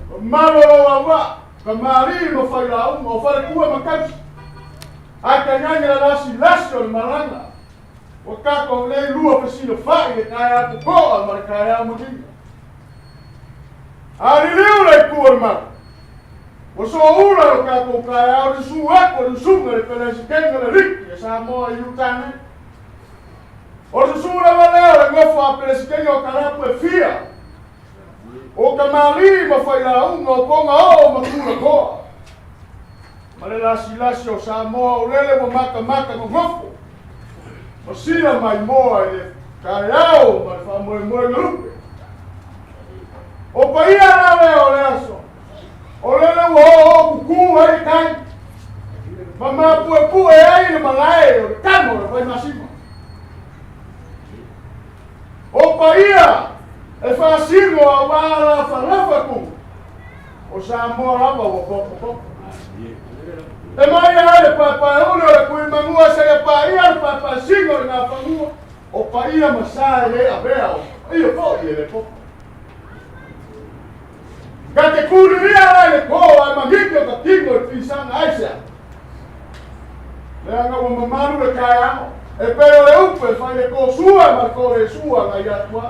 Mamalu o lou auvaa, kamali'i ma failauga, o faletua ma tausi, ae tainane le lasilasi o le malaga, ua tatou nei lua fesilafai i le taeao totoa ma le taeao manino. A liliu le itu o le malu, ua soula lo tatou taeao i le susu atu o le usuga i le Peresetene o le Liki a Samoa i Utah nei. O le susu lava lea o le nofo a Peresetene o kalapu e fia, o kamali'i ma failauga, o pogaoo ma tulatoa, ma le lasilasi o Samoa o lele ua matamata nonofo ma sila maimoa i le taeao ma le faamoemoe galupe. O paia la lea o le aso, o lele ua oooo kukū ai le tai, ma mapuepue ai le malae o le tama o le Faimasima. O paia e faasino aua lafalafa tumu, o Samoa lava ua popopopo. E mai ai le paepaeuli o le Tuimanua seia paia le paepaesino o le Gafanua, o paia ma sa e le avea o paia foi e le popo. Ka te kūlilia la i le pō ae maniki o ka tino i pisaga aisea. Leaga ua mamalu le taeao, e pei o le upu e fai le tō sua ma le tō le sua nai atuā.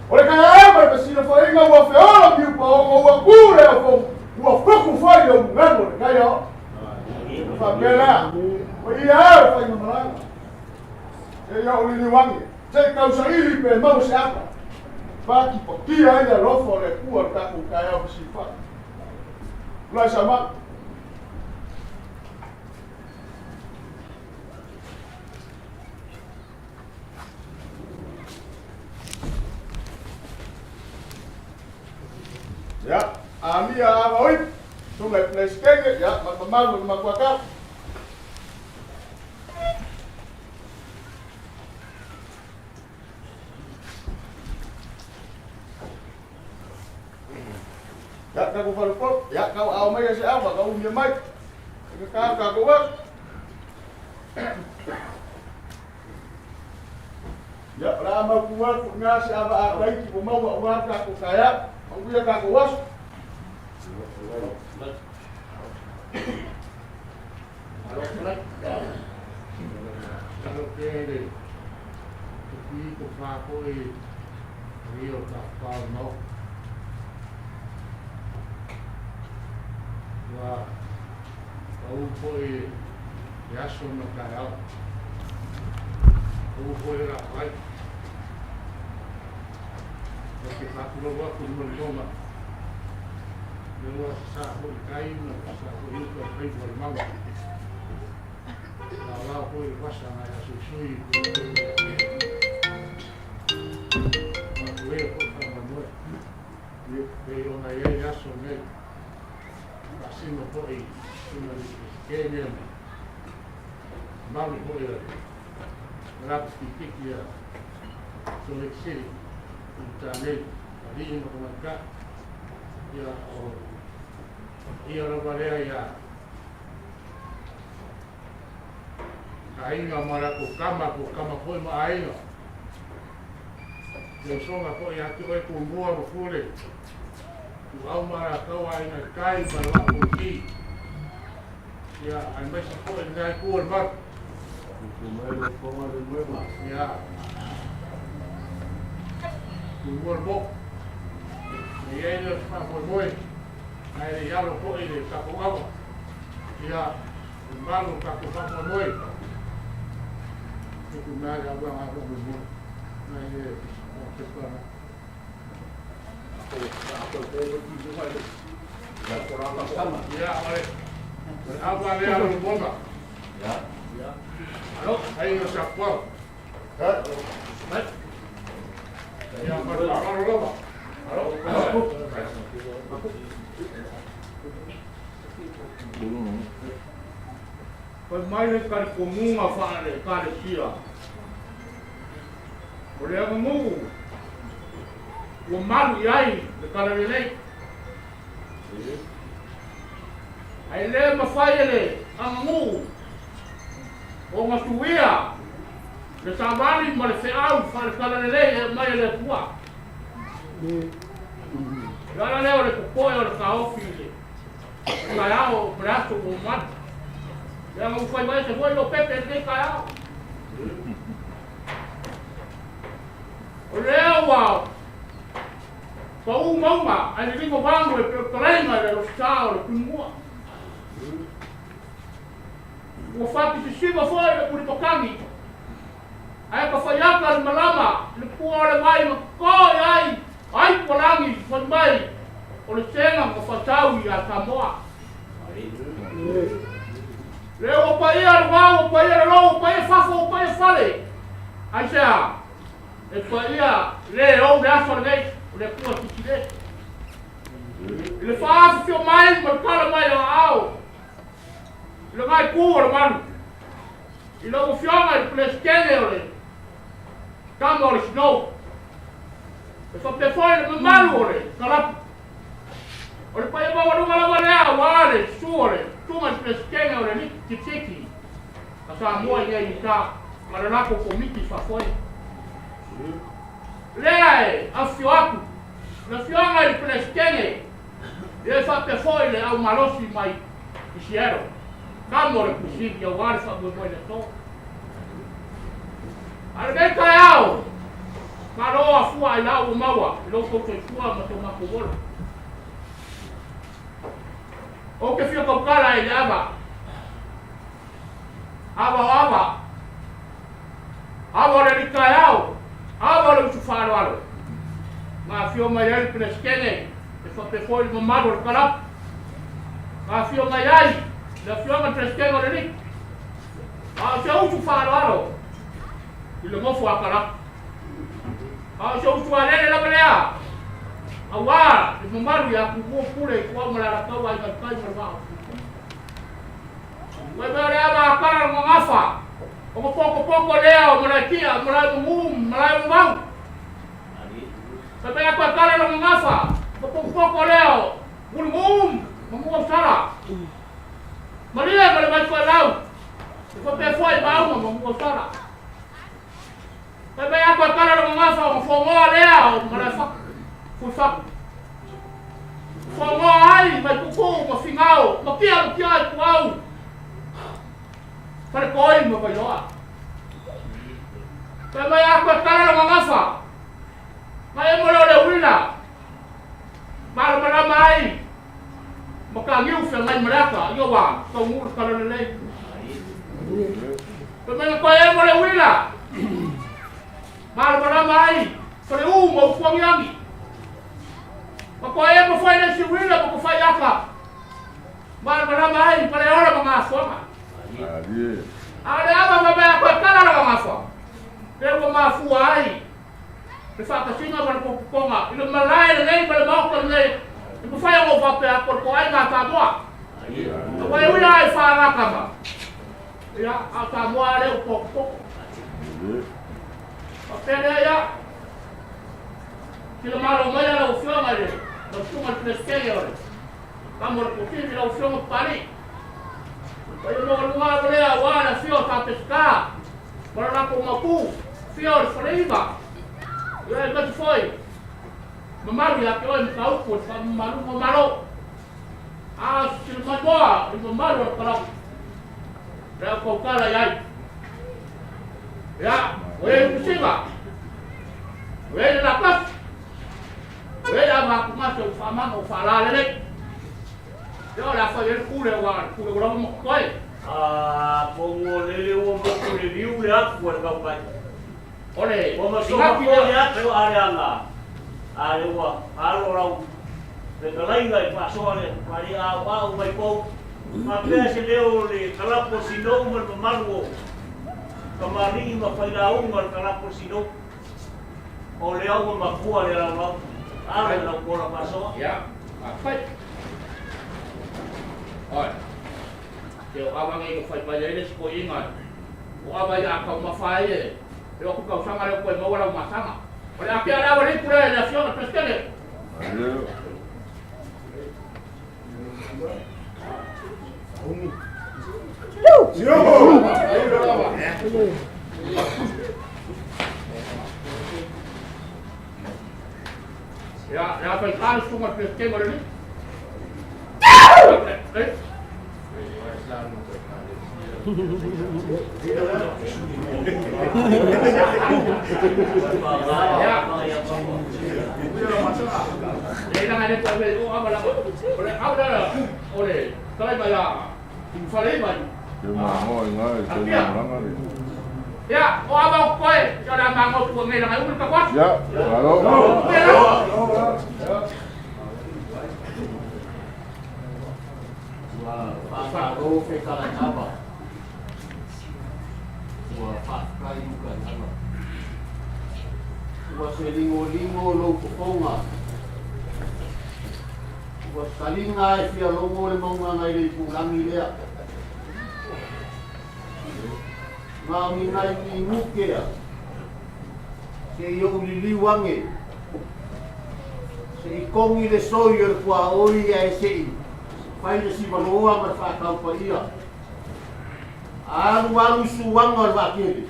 O le taeao ma le fesilafaiga ua feola piupaoga ua kū le aofoga, ua foku fai le umugalu o le taiao. Ona faapea lea, o ia e o faigamalaga. Seia ou liliu ane, se i tausaili pe maua se ata. Patipatia ai le alofa o le Atua i le tatou taeao fesilafai. Tulai Samoa. Ia, amia ava oi, sunga i Peresetene, ia, ma le mamalu o le matua tau. Ia, tatou falepolo, ia, tau ao mai se ava, tau umia mai. E ka tatou aso. Ia, o le a mautu atu i ina se ava a Tahiti ua maua aua le tatou taeao. Manuia tatou aso. Masalo pea i le pito fa foi paia o tafafao o le Maota. Ua pau foi le aso ma le taeao. Pau foi le lafoai. Ou te faatulou atu i le molimoga. Lea ua sasaa foi le tai ma sasaa foi uta o le faiva o le mauga. Laolao foi le vasa nai asuisui i Mapuea foi faamoemoe. Pei ona i ai le aso lenei. Faasino foi susuga i le Peresetene ma mamalu foi o le Kalapu Pikipiki a Salt Lake City i uta nei, alii ma tamaitai. Ia, o ia lava lea ia aiga ma latou tama, po tama foi ma aiga. Le usoga foi ia te oe Tumua ma Pule, Ituau ma Alataua, Aiga i le Tai ma le Vaa o Fonoti. Ia, aemaise foi lena itu o le malu. Ia, Tumua le moku. E i ai lea o se faamoemoe, ae le i alo foi le tatou ava. Ia, le malu o tatou faamoemoe. E tu mai le auaga a faamoemoe. Nai le pepa na. Ia, o le ava lea o le moga. Aiga Sapuau. Ia, ma le faaaloalo lava. Fai mai le talitonuga faale-Ekalesia, o le aganuu ua malu i ai le Talalelei. Ae le mafai e le aganuu ona tuia le savali ma le feau faale-Talalelei e aumai e le Atua. Le ala lea o le popoe o le taofi i le taeao ma le aso ua mamalu. Leaga ua fai mai ese foi Lopepe i lenei taeao. O lea ua pau mauga ae liligo vago e pei o le talaiga i le alofisa o le Tuimua. Ua faapisisiva foi le mulimatagi ae ka faiata le malama i le pua o le vai ma toto i ai ai palagi fai mai o le sega ma faatau ia Samoa. Lea ua paia le vao, ua paia le lou, ua paia fafo, ua paia fale. Aisea? E paia le ou le aso lenei, o le Atua silisili ese. I le faaafifio mai ma le tala mai o aao, i le itu o le malu, i lau Afioga i le Peresetene o le Tama o le Sinou, e faapea foi le mamalu o le Kalapu. O le paia maualuga lava lea aua le susu o le Susuga i le Peresetene o le Alii Silisili a Samoa i nei i uta ma le latou Komiti Faafoe. Lea e afifio atu le Afioga i le Peresetene ia e faapea foi le au malosi mai i Seattle, tama o le Tuasivi aua le faamoemoe i le aso. A o lenei taeao, malo a fua ailao ua maua i lo outou soifua ma so matou ola. Ou te fia tautala i le ava, ava o ava, ava o le alii taeao, ava o le usu faaaloalo. Na afio mai ai le Peresetene e faapea foi le mamalu o le kalapu. Na afio mai ai le afioga i le Peresetene o le alii. A o se usu faaaloalo i le nofo a kalapu. A o se usu alele lava lea, aua le mamalu ia Tumua Pule i Tuau ma le Alataua Aiga i le Tai ma le Vaa o Fonoti. Fai mai o le ava a kala le gagafa, o ka potopoto lea o Malaetia, o Malaemamu ma Malaemavau. Fai mai a toe kala le gagafa, o ka potopoto lea o Mulimuum ma Muausala. Malie ma le Vaitoelau, e faapea foi Maauga ma Muausala. Fai mai a toe kala le gagafa, o ka foagoa lea o Malaefatu, Fuifatu. Foagoa ai Vaituutuu ma Figao, ma Pia ma Pia i Puau, Faletoi ma Vailoa. Fai mai a toe kala le gagafa, na emo lea o le uila, malamalama ai Mataniu feagai ma le ata, ia ua taunuu le tala lelei. Fai mai na toe emo le uila, malamalama ai Faleu ma Utuagiagi. Ma toe emo foi le isi uila ma tofai ata, malamalama ai Paleola ma Gafoaga. A o le ava fai mai a toe tala la Gafoaga, lea ua mafua ai le faatasiga ma le potopotoga i le malae lenei ma le maota lenei e mafai ona ou faapea atu o le toaiga a Samoa. Aua e ui lava i faagatama, ia, a o Samoa lava lea ua potopoto. Faapea lea, ia, sila malo mai lau Afioga i le lau Susuga i le Peresetene o le Tama o le Tuasivi, lau Afioga Papalii. Paia maualuga lava lea aua le afio o Sa Peseta ma le latou maopu, afio o le Faleiva, ia aemaise foi mamalu ia te oe Mataupu o le faamamaluga o Malo. A o se silamanoa i mamalu o le kalapu, le au tautala i ai. Ia, ua i ai le pusiga, ua i ai le latasi, ua i ai le avatumase ua faamama ua faalalelei. Ia o le a fai ai le pule aua o le pule ua lava ma totoe. A pogo lele ua motu le liu le atu a le kaukai. O le Ua masofa inati foi lea. le atu a le aga, a le ua alo lau fetalaiga i faasoa le pali aoao mai pou. Faapea se leo o le kalapu o Sinou ma le mamalu o kamali'i ma failauga o le kalapu o Sinou. O lea ua makua le laulau, alo i lau pola faasoa. Ia, faafetai. Oi. Te o ava nei na fai mai ai le isi toeaina, o ava ia a taumafa ai e e o atu tausaga lea ua toe maua lau masaga. O le atea le ava le ipu lea i le Afioga i le Peresetene. Ia, le a faigā le susuga i le Peresetene o le alii. Ia, o ava o koe, ia o le a mago tua nei langa e umi le taku atu. Ia, malo. Ua faamalo fetalaiga, ua faafetai Ukaiala. Ua se ligoligo lou fofoga, ua saliga e fia logo le mauga nai le itulagi lea. Na o ni nai minute se i ou liliu ane, se i togi le soi o le tuaoi ae se i fai le sivaloa ma le faataupaia. A alualu i suaga o le vaatele,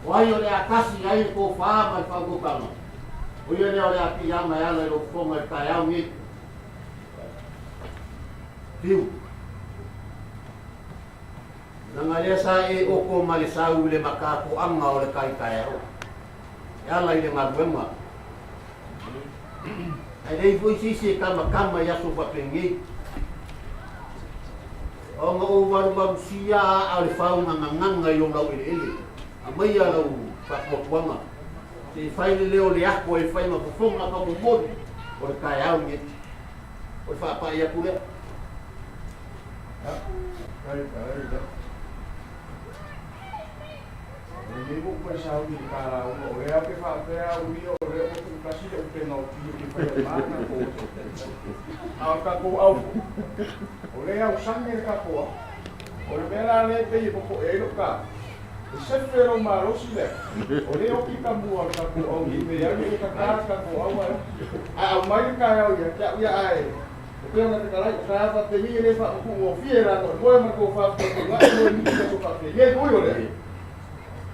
o ai o le a tasi ai le tofa ma le faautautaga, o ia lea o le a piiama e ala i lou fofoga i le taeao nei. Fiu. Leaga lea sa e oko ma le sau i le mataatoaga o le tai taeao e ala i le galuega. Ae leai foi se isi e kamakama i aso faapenei. Ona ou valuvalusia aa o le faugagagaga i ou laueleele, aumaia lau faatuatuaga, se i fai le leo o le ato e fai ma fofoga taumomoli o le taeao lenei. O le faapai atu lea. Lenei ua ou sau i le kalauga, o lea ou te faapea au ia o lea ua tuutasi le upega o pio i fai o mana ko. A o le tatou au foi, o lea e ausage le tatou au. O le mea la lea e pei e popoe ai lou tala, e sefe lou malosi lea, o lea e oti ta mua o le tatou au i mea e le tata le tatou au ae oti. Ae aumai le taeao ia te au ia ae E pei ona fetalai, o taeao faapenei e le faamatugofie leaga o le moe ma le tofa fetuatuanai e moe nisi aso faapenei. Ui o lea,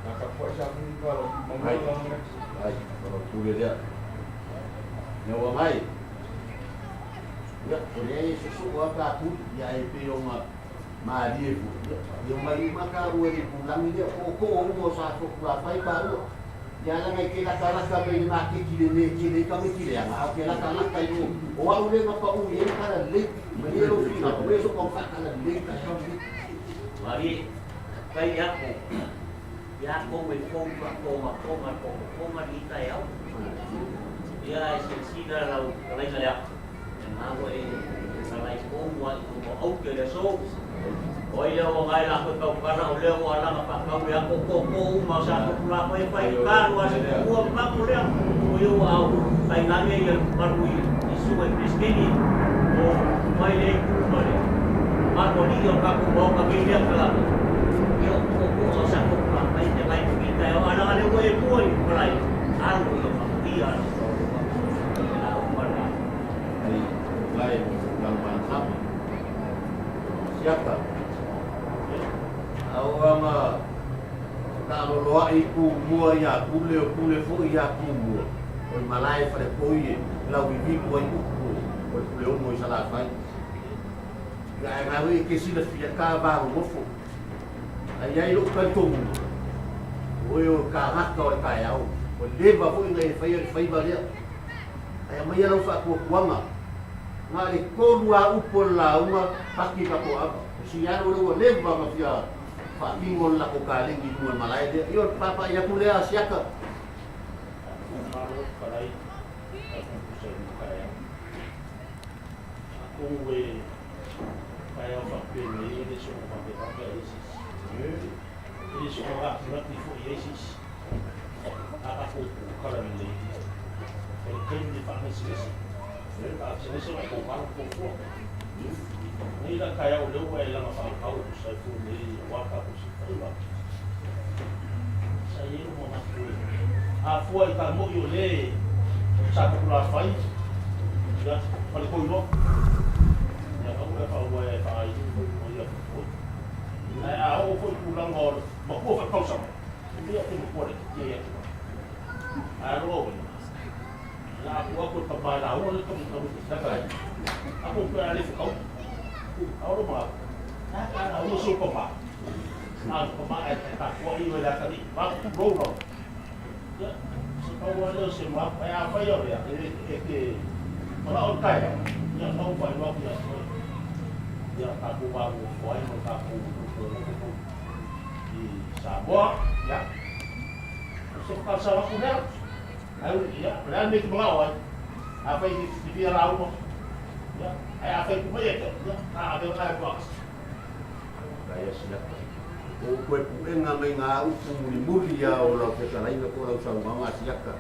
na tapuai sa fili pa lo maua la mea. Ai, o lau pule lea. Ina ua mai. Ia, o lea e susuu lava ta tuli, ia e pei ona malie foi. Ia, ia mai uma taua i le itulagi lea, o tootoo uma o sa Sotulafai taua. Ia leaga e te latalata mai i le maketi i le mea e tele ai tamaiti leaga, ae ou te latalata i o, o au lea na pau i ai le talalelei. Malie lou finagalo, aumai sou taufa talalelei taeao lenei. Malie, kai ako, ia kou e kou faafogafoga po o fofoga lenei taeao. Ia e silasila lau fetalaiga le ako, e maua e talai kou a i luma o aute le aso. O ai lea ua gae lako e taukala, o lea ua alaga faatau le ako koko uma o sa topulafai e fai i kalu a se kupua ma mako lea. O ia ua au tainane ia le mamalu i susuga i Peresetene o mai lea itu ma le mamalu alii o le tatou Maota nei lea kalaka. Ia o koko o sa topulafai te gae i taeao a laga lea ua e mua i malae alo ia faamanuia alo la uma la. Ai, lae lau malamalama. Siaka. A o aga taaloloai tumua ia Pule o Pule foi ia Tumua. O le malae falepoi e lauivilu ai upu o le Puleono i Salafai. Ia ae na e te silafia ka vanonofo. Ae i ai lou talitonuga, o oe o le tagata o le taeao, ua leva foi ona e faia le faiva lea. Ae aumaia lau faatuatuaga, na o le tolu lava upu o le lauga paki ka toaava. O si alo lea ua leva ona fia faatino le latou kalegi i luga o le malae lea. Ia o le papaai atu lea a Siaka. Malo palai ai kukusa i taeao. Atonu e taeao faapenei e le soona vavevave ai se isi. E le soona latilati foi ai se isi. A tatou talalelei, o le taimi e faagesegese. Faagesegese ona tofa ma tofoa. Nei la taeao lea ua e laga faautau e tusa ai foi nei aua tatou sifaiva. Sa i ai lou manatu e a fua i ka mo'i o le sa Topulafai, ia, ma le Koiloa. Ia, aua e faaua e faaaiu o ia foi. Ae a oo foi i tulaga o le matua foi tausaga, ia te matua laitiiti ai atu. Ae aloa oe. La aku aku e papa e lauga le tamu tamu te saka ai. Aku pe ale whakau. Auro ma. A ka lauga so papa. A papa e te ta kua i le atari. Ma ku rou rou. Ya, se pau a leo se ma e a whai au ya. E e te mana o kai. Ya pau whai roa ki a koe. Ya ta ku wā mo whai mo ta ku ku ku ku i Samoa. Ya. Se whakasara ku mea. Ai, ia, o le a le mea e te manao ai? Afai e te fia lauga, ia, ae afai atu mai e te, ia, na ave ona e tuakasi. Kai a siaka. O upu e puʻega mai ngā upu mulimuli ia o lau fetalaiga po o lau saunoaga a siaka,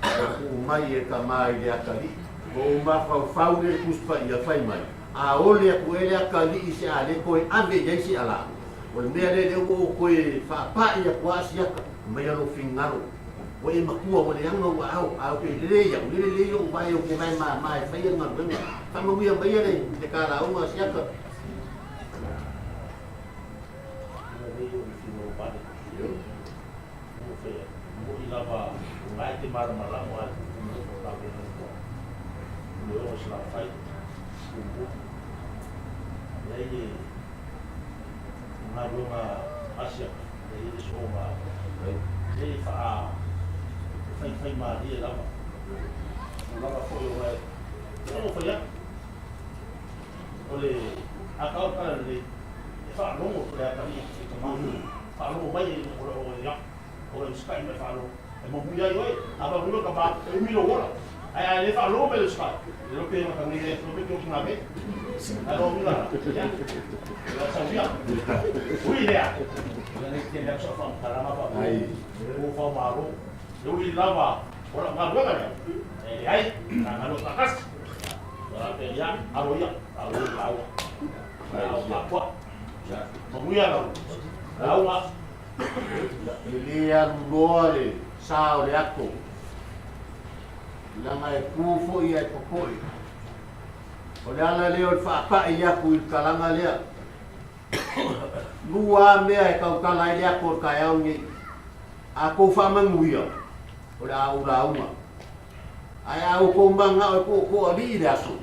ua kuu mai e ka ma i le atalii. O ou mafaufau le Tusi Paia fai mai, Aole aku e le atalii se a le toe ave i ai se ala. O le mea lea lea ua ou toe faapaʻi aku a siaka, mai a lou finagalo. Ua e matua, ua leaga ua ao, a ou ke lelei au, lele lelei lou vae ou ke vae māmā e faia le galuega. Faamanuia maia le le kalauga a siaka. Ina nei o le whino vale. Mo whea, mo i lava o ngai te malamalama ai ku mo ko ta wena ko. Le o se la whai, ku mo. Nei e galuega asia, nei e so nga nei e wha whai whai mārie lava. Tulaga foi o ngai, te ono whai atu. O le akau kala lelei, e whaalogo le akali i ka mānu. Whaalogo mai e o le o ia, o le sky mai whaalogo. E mamui ai oe, a mamui ka mā, e umi lo ola. Ai ai le whaalogo mai le sky. Le lope ma ka ngi le lope ki o ki ngā me. Ai lo mula. Ia. La sau ia. Ui lea. Ia nei te mea sa whangaranga wha. Ai. O wha maro. Le ui lava. O la galuega lea. E leai, na galuega faatasi. Ia pe ia, alo ia, alo ia lauga. Lau kapua. Manuia lau lauga. E le alu loa le sa o le ato, leaga e ku foi ae popoe. O le ala lea o le faapaʻi aku i le talaga lea. Lua a mea e tautala ai le ato o le taeao lenei. A kou faamanuia, o le a ou lauga. Ae a outou manao e tootoo alii le aso,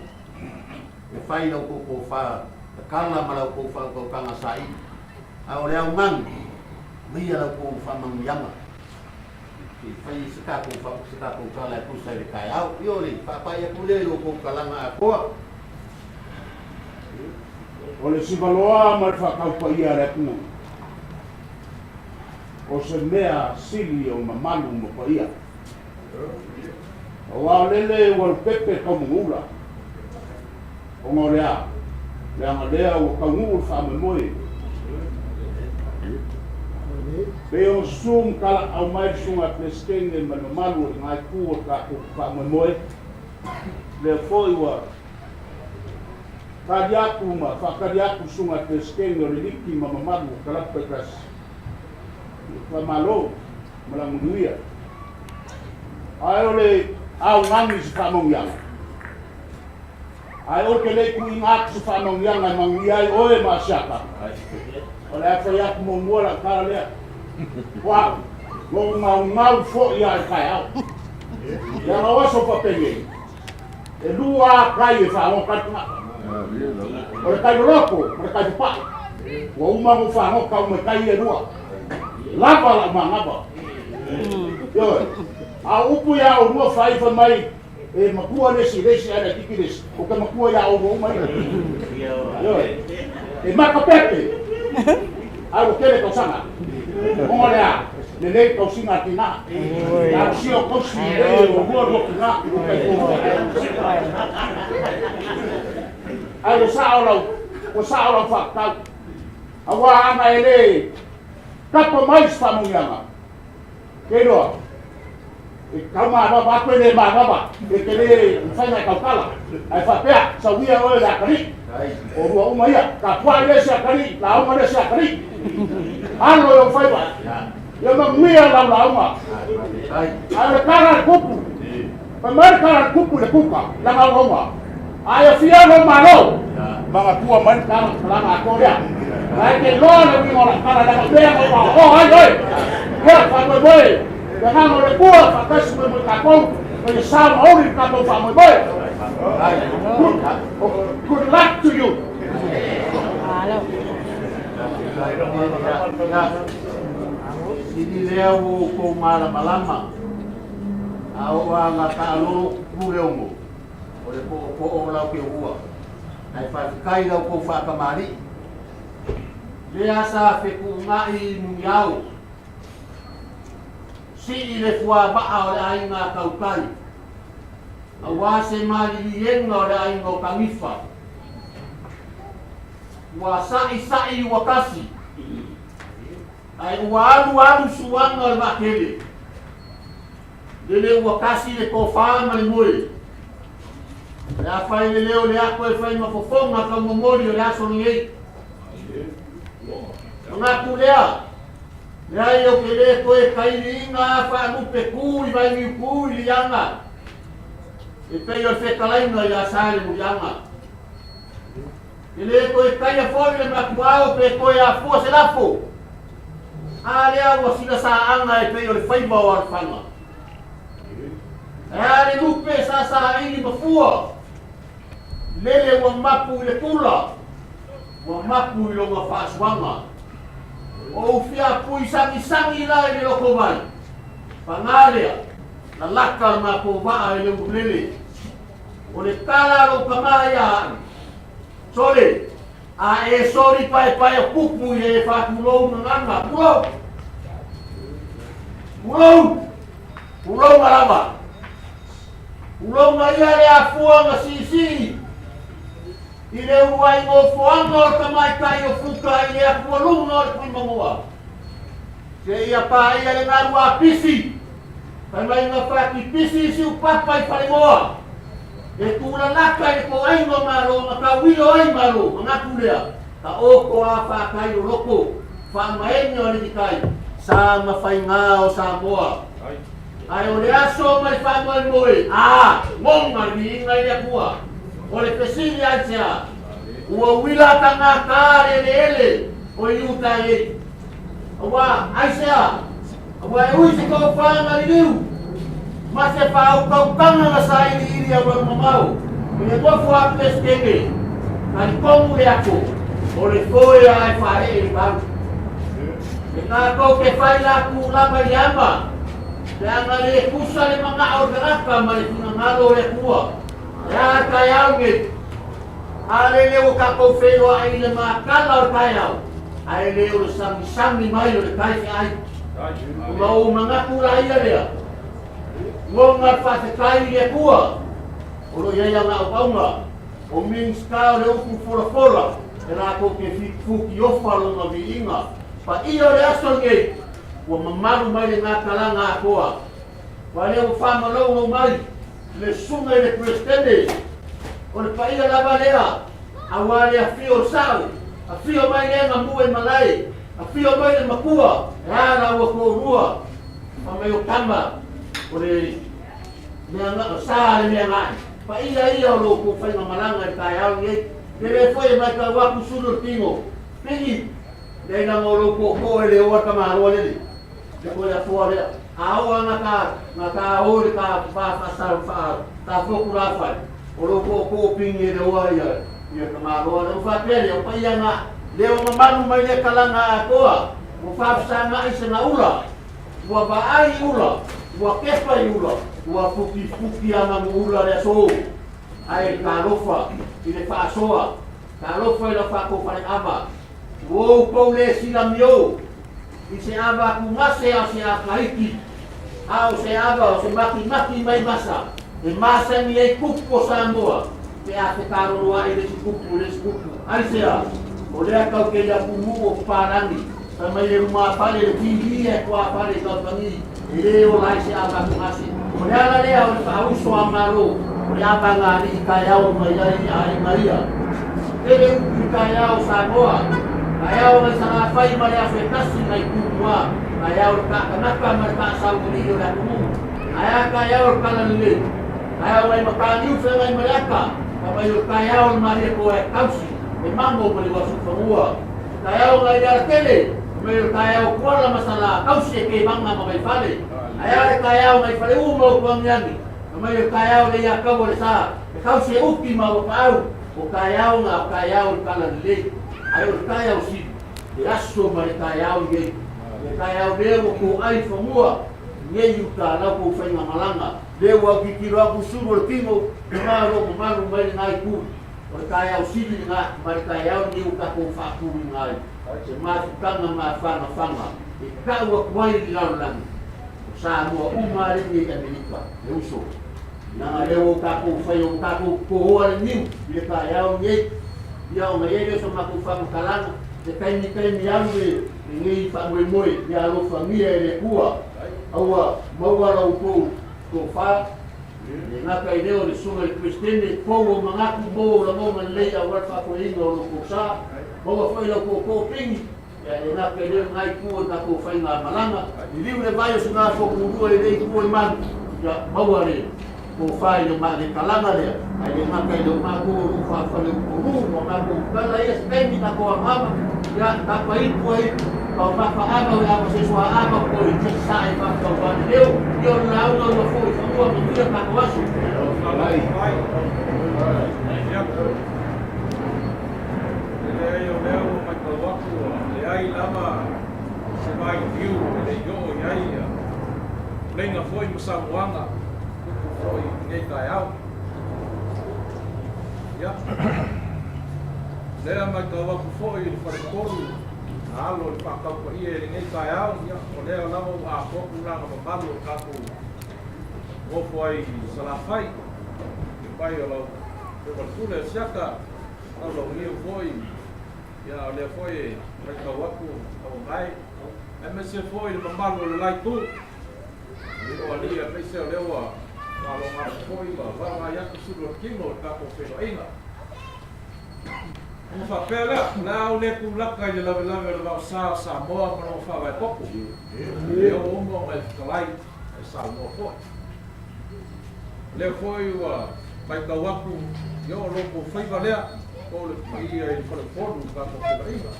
e fai la outou tofa tatala ma la outou faautautaga saili. A o le augani, aumaia la outou faamanuiaga, se i fai se tatou se tatou tala e tusa i le taeao. Ioe, le faapai atu lea i lo outou talaga atoa. O le sivaloa ma le faataupaia a le atunuu, o se mea sili o mamalu ma paia. Aua o lele ua lupepe taumugula, ona o le a? Leaga lea ua taunuu le faamoemoe. Pei ona susu ma talaau mai le susuga a Peresetene ma le mamalu o le Itu o le tatou faamoemoe, lea foi ua tali atu ma faatali atu le susuga a Peresetene o le Liki ma mamalu o Kalapu taitasi. Faamalo ma la manuia. Ae o le augani i se faamanuiaga. Ae ou te le i tuuina atu se faamanuiaga e manuia ai oe ma Asiata. O le a fai atu muamua lau tala lea. O au, lou gaugau foi lava i le taeao. Leaga o aso faapenei, e lua lava tai e faagoka ai le tagata. O le tai loloto ma le tai papae. Ua uma ona ou faagoka uma i tai ia e lua. Lava lau manava. Ioe. A o upu iā oulua fai fai mai e matua le isi, le isi ae laitiiti le isi. Ou te matua iā oulua uma ia. Ioe. E makapepe. Ae ua tele tausaga. Ona o le a? Lelei le tausiga a tinā. Talosia o tausi lelei e oulua lua tinā. Ae ua sao lau, ua sao lau faatatau. Aua ana e le tapa mai se faamanuiaga, ke iloa, e tau manava atu e le manava, e te le mafai ona e tautala. Ae faapea, sauia oe le atalii, o lua uma ia, tapuai le isi atalii, lauga le isi atalii. Alo i ou faiva, ia manuia lau lauga. Ae o le tala a le tupu, fai mai le tala a le tupu i le kuka, lana auauna. Ae afia lou Malo, manatua mai le tala talaga atoa lea. Ae te iloa le uiga o lau tala leaga mea na ou aoao ai oe. Ia, faamoemoe le agaga o le Atua faatasi mai mo i tatou. Ina ia sa ma oli le tatou faamoemoe. Good luck to you. Sili lea ua outou malamalama, a oo lava ina taalolo Puleono, o le poopoo o lau keoua. Ae faafetai i la outou faatamalii. Lea sa fetuunai i Muniao, sii le fuavaa o le aiga a Tautai, aua se maliliega o le aiga o Tanifa. Ua saʻisaʻi ua tasi, ae ua alualu suaga o le vaatele. Lele ua tasi le tofa ma le moe. Le a fai le leo le ato e fai ma fofoga taumomoli o le aso lenei. Manatu lea, leai ou te le toe tailiina a faalupe tu i vainiu tu i liaga, e pei o le fetalaiga ia Salemuliaga. E le toe taia foi le matuao pe toe afua se lafo. A lea ua sila saaga e pei o le faiva o alofaga. E a le lupe sa saili ma fua, lele ua mapu i le kula, ua mapu i lona faasuaga. O ou fiapui sagisagi la i le lotovai, paga lea, lalaka le matou vaa i le ululele. O le tala a lou tama ia au, Sole, a e soli paepae o kupu i le e faatulou gagana, pulou! Pulou! Pulou lava! Pulou ia le afua na siisii i le uluai nofoaga o le tamaitai o Futa i le atualuga o le Tuimanua, seia paia le galu apisi, fai mai na fatipisi i Siupapa i Falemoa, e tulalaka i le toaiga o Malo na tauilo ai Malo, manatu lea, taoto a faatai o loto, faamaene o Alii-tai, sa ma faiga o Samoa. Ae o le aso ma le faamoemoe, a, goga le viiga i le Atua. O le fesili aisea? Ua uila tagata le eleele o Iuta ei. Aua, aisea? Aua e ui se tofa na liliu, ma se faautautaga na sailiili alualumamao i le nofo a Peresetene, talitonu le ato, o le foe a e faaee i le tau. E tatou te fai latou lava i le ama, leaga le tusa le manao o le tagata ma le finagalo o le Atua. E a le taeao lenei? A lele ua tatou feiloai i le matala o le taeao, ae le o le sagisagi mai o le tai feai. Ona ou manatu laia lea, goga le faafetai i le Atua, o lo o i ai ana auauna, o Minisita o le upu folafola, e latou te futiofa lona viiga. Paia o le aso lenei, ua mamalu mai le gatalaga atoa. Ua lea ua faamaloulou mai le susuga i le Peresetene, o le paia lava lea, aua le afio o le sao, afio mai le gamue i malae, afio mai le matua, e a la ua toalua, fa mai o tama, o le mea o sa le mea ga'i. Paia ia o lo outou faigamalaga i le taeao lenei. Tele foi e matau atu sulu o le tino, pigi, leai laga o lou tootoo e le oa le tamaloa lele. Le koe afoa lea. A oo lava ta, na ta o i le ta va faasau faa, ta fotu lafai, o lou tootoo pigi e le oa ia, ia tamaloa lea. Ua faapea lea, o paia na, lea ua mamalu mai lea talaga atoa, ua faafesaga'i se gaula, ua vaai i ula, ua kepa i ula, ua putiputi ana nuula le aso. Ae talofa i le faasoa, talofa i lau faatofale ava, ua outou le silamio i se ava atugase a o se ataiti, a o se ava o se matimati mai masa e masani ai tupu o Samoa pe a fetaloloaʻi le isi tupu i le isi tupu. Aisea? O lea kau ke ia pumuu o Papalagi, fai mai e lumafale le TV ae tuafale i kamupani, e le ola ai se ava atugase. O le ala lea o le faauso a Malo, o le ava na alii taeao mai ai i aiga ia. Tele upu i taeao o Samoa, taeao nai Salafai ma le aso e tasi nai Tumua, taeao le taatanaka ma le taasaunalii o le atunuu. Ae a taeao o le Talalelei, taeao nai Mataniu feagai ma le ata, fa mai o le taeao o le Malietoa e tausi e mamo ma le uasufanua. Taeao nai le alatele, fa mai o le taeao Tuala ma Sala, tausi e Kevaga ma Vaifale. Ae a le taeao nai Faleu ma Utuagiagi, fa mai o le taeao lenei ia Kaua le sa, e tausi e uki ma ua paau, o taeao na o taeao o le talalelei, ae o le taeao sili, le aso ma le taeao lenei, le taeao lea ua toai i fanua nei i uta lau kou faigamalaga, lea ua autitilo atu sulu o le tino i ma o lo o mamalu mai lena itu, o le taeao sili lena ma le taeao lenei ua tatou faatuina ai se mafutaga mafanafaga e tau atu ai i le lalolagi. O Samoa uma a lenei Amerika, le uso. Leaga lea ua tatou faia, ua tatou totoa le niu i le taeao lenei. Ia ona i ai lea o sa matou faamatalaga, se taimi taimi alu lenei faamoemoe, ia alofagia e le Atua, a ua maua la outou tofa, e le gata i lea o le susuga i le Peresetene, fou o manatu, maua o lagona lelei aua le faafoeina o lo outou sa, maua foi la outou tootini, Ia e gata i lea lena itu o le tatou faigamalaga, liliu le vai o Sigafokulua i lea itu o le malu, ia maua le tofa i le le talaga lea, ae le gata i lea o matou o lo o faa-faleupolu ma matou tala ia se taimi tatou amama, ia tapa ipu ai taumafa ava o ava se sua ava ko i te sa e faatau ane leo, ia o le lauga ua foi i fanua manuia tatou aso. E leai o lea ua matau atu ua leai lava se vailiu e le i oo i ai ia pulega foi ma saunoaga tupu foi i lenei taeao. Ia, o lea matau atu foi i le faletolu na alo i le faataupaia i lenei taeao, ia, o lea lava ua atoa tulaga mamalu o le tatou nofo ai i Salafai, i le pai o lau Afioga i le Pule o Siaka, Laulauliu foi, ia o lea foi e matau atu tauagae, aemaise foi le mamalu o le la itu, o alii aemaise o lea ua faaloga atu foi ma vaavaai atu sulu o le tino i le tatou feiloaiga. Ona faapea lea, o le a ou le tulaka i le lavelave o le vaosa o Samoa ma lona faavae popo, lea ua uma ona e fetalai e saunoa foi. O lea foi ua matau atu ia o lo outou faiva lea po o le paia i le faleupolu i le tatou feiloaiga.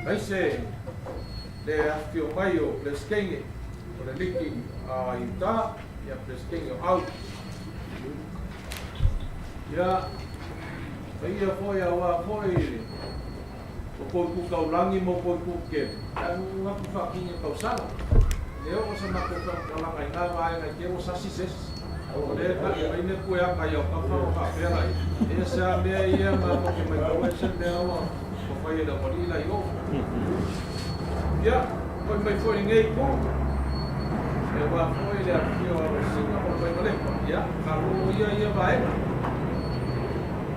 Aemaise le afifio mai o Peresetene o le liki a Iuta, ia Peresetene o Au. Ia, paia foi aua foi o kou itu taulagi ma o kou itu tetele, ae ua ou atu faatini e tausaga. E le oo sa matou faamatalaga i na vaega i te ua sasi se isi. O lea e taʻi mai le pueaka i autafa ma faapea laia, e ese a mea ia matou te matau ese le mea ua fai e le aualii la i o. Ia, foi mai foi i lenei itu, e aua foi le afifio o Alosina ma le Vaivalepa, ia, malo ia ia vaega.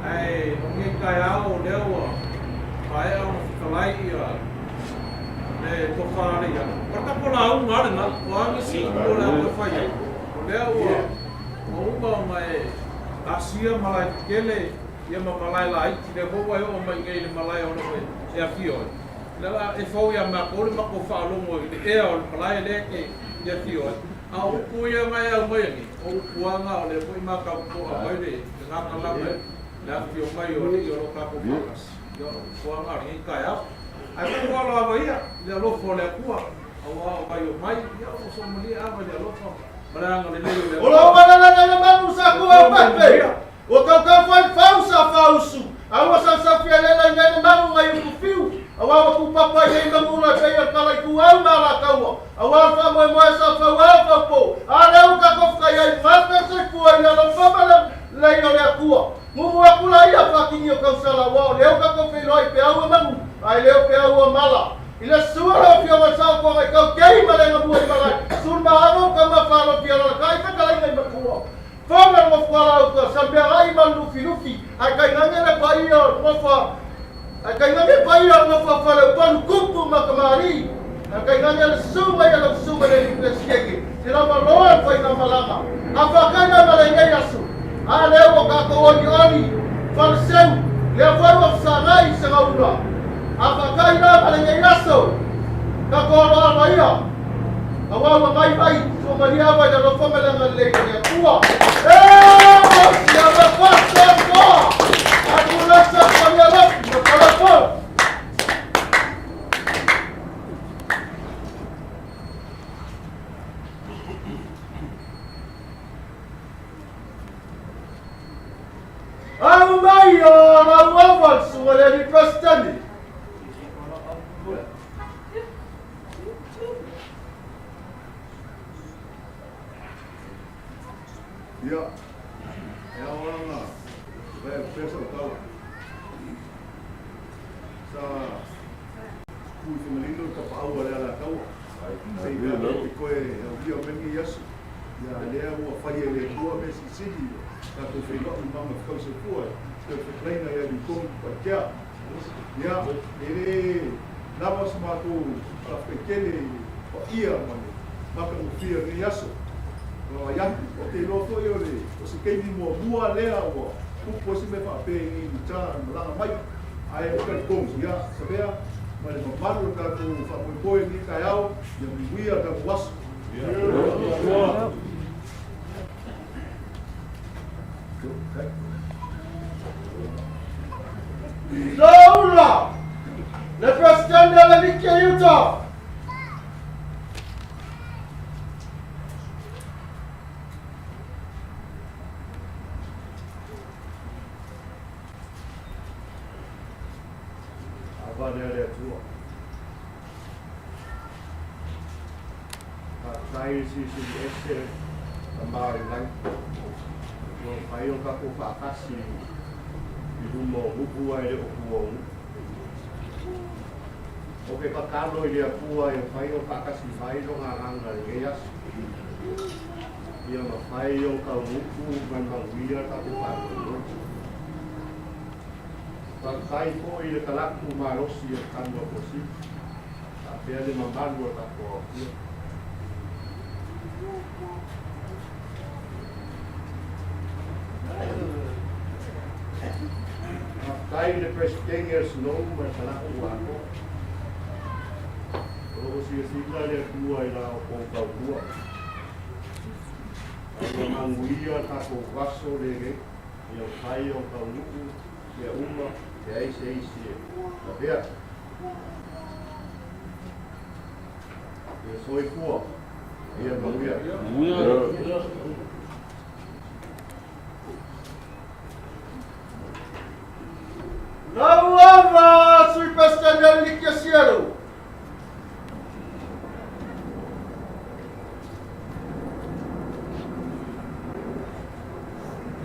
Ae o lenei taeao o lea ua maea ona fetalai ia le tofa a le iala. O le tatou lauga lava lena, o a nisi upu o le a toe fai ai, o lea ua uma ona e asia malae tetele ia ma malae laiti, lea foi ua e oo mai nei i le malae o lo o e afio ai. O lea la e fou ia matou le matou faalogo i le ea o le malae lea e te afio ai. A o upu ia na e aumaia nei, o upu lava na o lea foi matau totoa mai le gagalaga i le afifio mai o alii o lo tatou faatasi. Ia o upu lava na o lenei taeao. Ae tatou alo ava ia i le alofa o le Atua, aua o vai o mai, ia o soamalie ava i le alofa ma le agalelei o le O lou malalaga le manu sa kua o pepe, Ua kaukau foi le fau sa faausu, a ua sausau fialela i nai le manu nai upu fiu, aua ua kūpapa ai nei manu ula e pei o le kala i kūau ma alakaua, aua le faamoemoe sa fau ao fau pō, a lea ua tatou fekai ai gape soifua i le alofa ma le lelei o le Atua. Mumu aku la ia faakini o Kausala, aua o lea ua tatou feiloai i peau e manu, a e le o peau o mala. I le sua lau Afioga i le Saofoga i Kaukei ma le Gamua i Malae, Sulumaaga o Kaumafalofi alalatai fetalaiga i Matua. Fono le nofo alauta, Sambeagai ma le Lufilufi, ae tainane le paia o le nofo ae tainane paia o le nofo a Faleupolu, tupu ma tamalii, ae tainane le susuga ia lau susuga i le Alii Peresetene, se lava loa le faigamalaga. A faataina ma lenei aso, a lea ua tatou olioli faleseu, lea foi ua fesagai i segaula. A faataina ma lenei aso, tatou aloalo ia. Aua ua mai mai suamalie ava i le alofa ma le agalelei o le Atua. E si ava faso toa. Atulasa suamalie alofi ma palapolo. Susuga le alii Peresetene. Ia, e ao lava ona vaai atu pea sau tala. Sa tu i Fagalilo le tapaau a le Alataua, se i tatou te toe aulia mai lenei aso. Ia, a lea ua fai e le Atua mea silisili, ua tatou feiloai ma magafetau soifua e toe fetalaiga ia Litonu Tupaitea. Ia, e le lava se matou faafetai tele i le paia ma le matagofie o lenei aso. Vaavaai atu, ou te iloa foi o le, o se taimi muamua lea ua tupu ai se mea faapea i inei i Utah i le malaga mai. Ae ou te talitonu, ia, Savea, ma le mamalu o le tatou faamoemoe i lenei taeao, ia manuia le tatou aso. Saula, le Peresetene o le Liki a Iuta. Ava lea le Atua. Faafetai i le Silisili Ese Tama o le Lagi, ua mafai ona tatou faatasi i luma o nuu ae le o tua o nuu. Ou te tatalo i le Atua e mafai ona faatasi mai Lona Agaga i lenei aso, ia mafai ona taunuu ma le manuia le tatou faamoemoe. Faafetai foi i le talaatu malosi o le tanu a Tuasivi, faapea le mamalu o le tatou aofia. Faafetai i le Peresetene o le Sinou ma le talaatu atoa. O lo o silasila le Atua i la outou tautua. A ua manuia le tatou aso lenei, ia mafai ona taunuu mea uma, leai se isi e lavea. Ia soifua, ia manuia. Lau lava Sui Peresetene o le Liki a Sielu.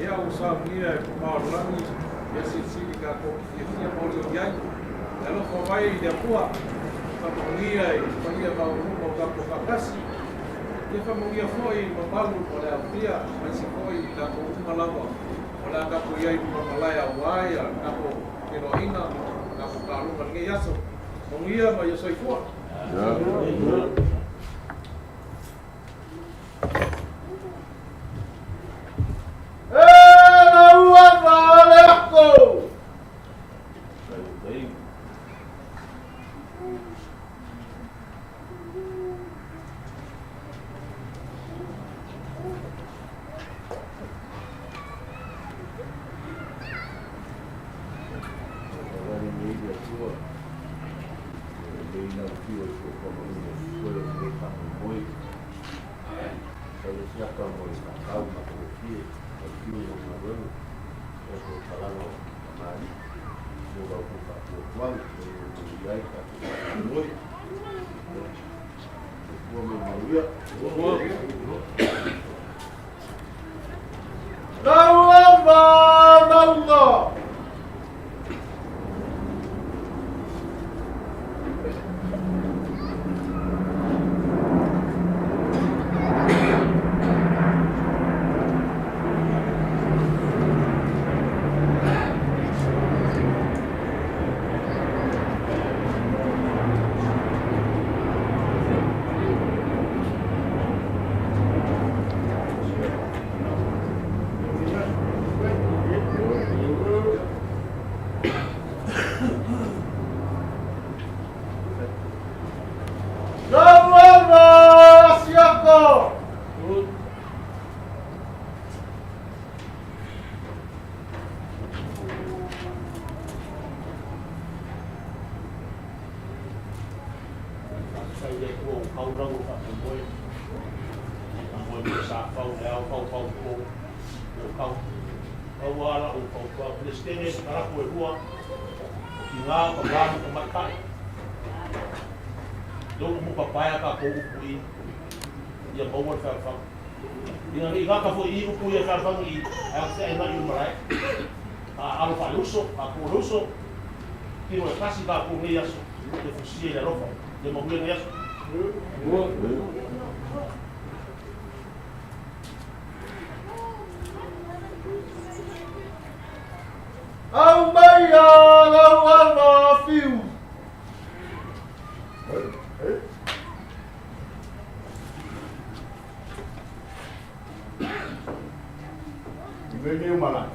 Ia ua saunia e Pamao-o-le-Lagi mea silisili tatou te fiafia ma olioli ai. E alofa mai i le Atua, faamanuia i le paia maualuga o tatou faatasi, ia faamanuia foi i le mamalu o le aofia, aemaise foi i latou uma lava o le a tatou i ai i luga o malae aua ia tatou feiloaiga ma tatou taaloga i lenei aso. Manuia ma ia soifua. E lau ava le ako. Lau ava mauga. Lau ava Asiata. Faafetai i le Atua ua pau lau o faamoemoe, faamoemoe sa fau le ao, fau fau po, ua pau. Pau lava lau fautuaga, Peresetene se kalapu e lua, o tina, o tama ma tamaitai. Lea ua mupapae a tatou upu i i, ia maua le fealofani. Ina ne i gata foi i i upu ia e fealofani i i, ae a feainai i le malae. A alo faale-uso, tatou o le uso, tino e tasi tatou i nei aso, ia fusia i le alofa, ia manuia nei aso. Aumaia lau ala fiu. I mea nei o malae.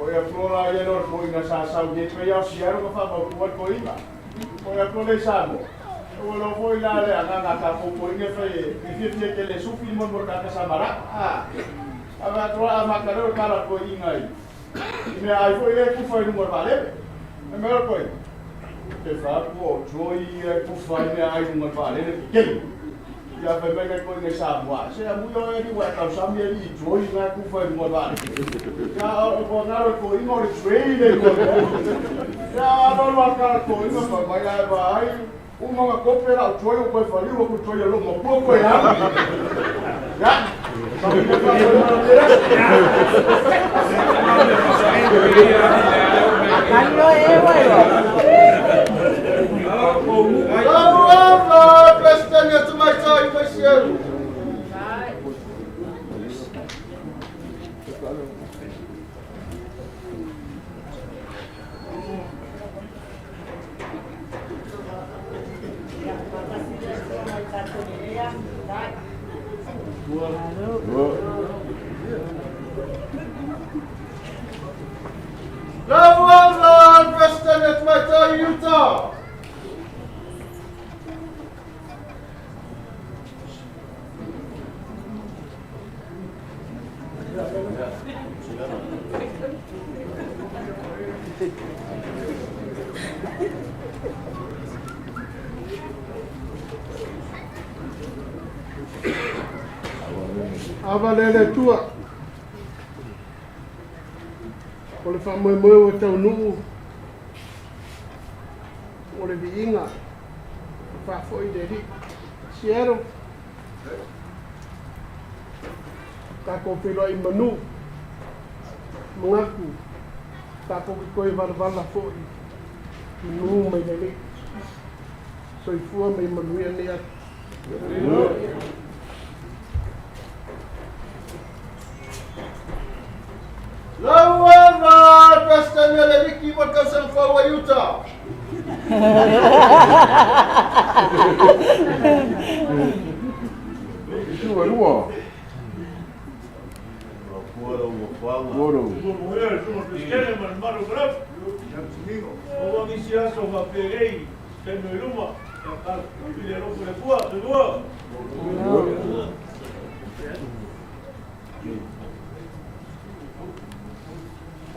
O ia atu la ia lor ko ina sa sau ye pe ia si aro ka fa ma ku ko ina. O ia atu le sa mo. O lo foi la le anga nga ka ko ko ina fe i fia fia ke le sufi mo mo ka ka sa mara. Ah. A va atu a ma ka lo ka la ko ina i. I mea ai foi le ku fa i lunga vale. E mea ko i. Te fa ku o joy e ku fa i mea ai lunga vale le ke. Ia fai mai ngai koe ngai Samoa, se a mui oe ni wa tau sami e li joy nga ku fai lunga vale. Ia o ko ngaro ko inga o le tray le ko. Ia alo lo ka ko inga fa mai ai va ai. Uma nga kope la joy o koe fali o ko joy lo mo po koe ha. Ya. Lau ala Peresetene Tamaitai mai Sielu. Lau ala Peresetene Tamaitai Utah. Ava le le Atua, o le faamoemoe ua taunuu, o le viiga e faafoi i le Alii. Seattle, tatou feiloai i manu, manatu tatou te toe valavala foi manu mai le Alii. Soifua ma ia manuia lenei aso. Lau ala Peresetene le Liki mo le tausaga fou a Utah. Itu e lua.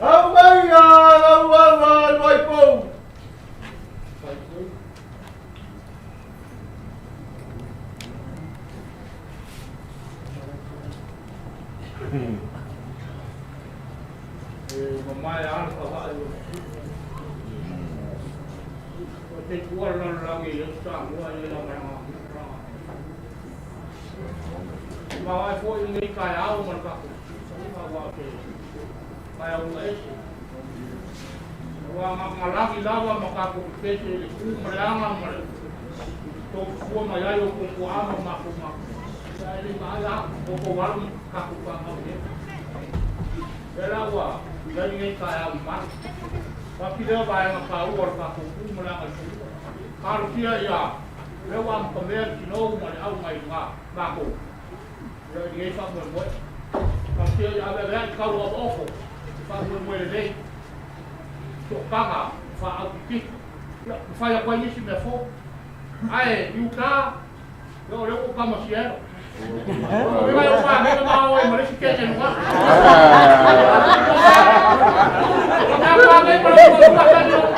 Aumaia lau ala Luaipou. E mamae a le faavae o o te tua lalolagi i aso Samoa i la malaga. Mavae foi lenei taeao ma le tatou aua o se taeao ese. Ua magalagi lava ma tatou pepese i le ku ma le aga ma le toufua mai ai o puapua'a ma matou matua. Ae le vaai a o tou alo ma tatou fanau i ai. Lea la ua i ai lenei taeao mamalu. Faapili lea vaega taua o le tatou ku ma le aga i fanua. Talosia ia lea ua amatamea le tinou ma le auga i luga matou. Ia i lenei faamoemoe. Talosia ia aveaveai tau ofoofo i faamoemoe lelei. Sootaga faaupipito. Ia, ma fai atu ai nisi mea fou. Ae i uta, ia o lea ua ou tama sielo. O mai o pāmena ma oe ma le isi kene luga. O mea pāmena ma le isi kene luga.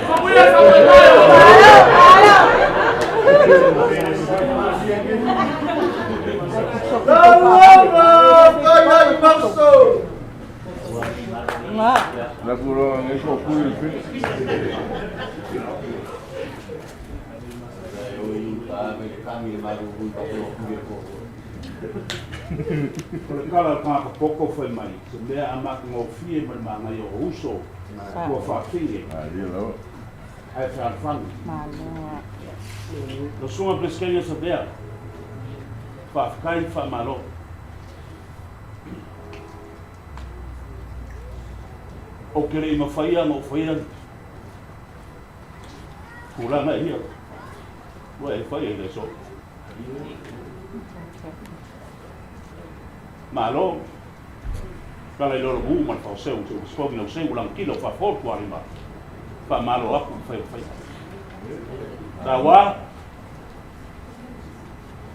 Mamuia sa moe moe. Lau uso. La kuloga ngai ko pui le pili. O le kala o le tagata poto fai mai, se mea a matagofie ma le manaia o uso ua faafine ae fealofani. Lau Susuga Peresetene Savea, faafetai faamalo. Ou te le i mafaia ona ou faia tulaga ia ua e faia i le aso. Malo, kala i lolo mu ma le faoseu se ua sipogi lau seu lagatila o fafo le tualima. Faamalo aku i le fai o faiva. Taua,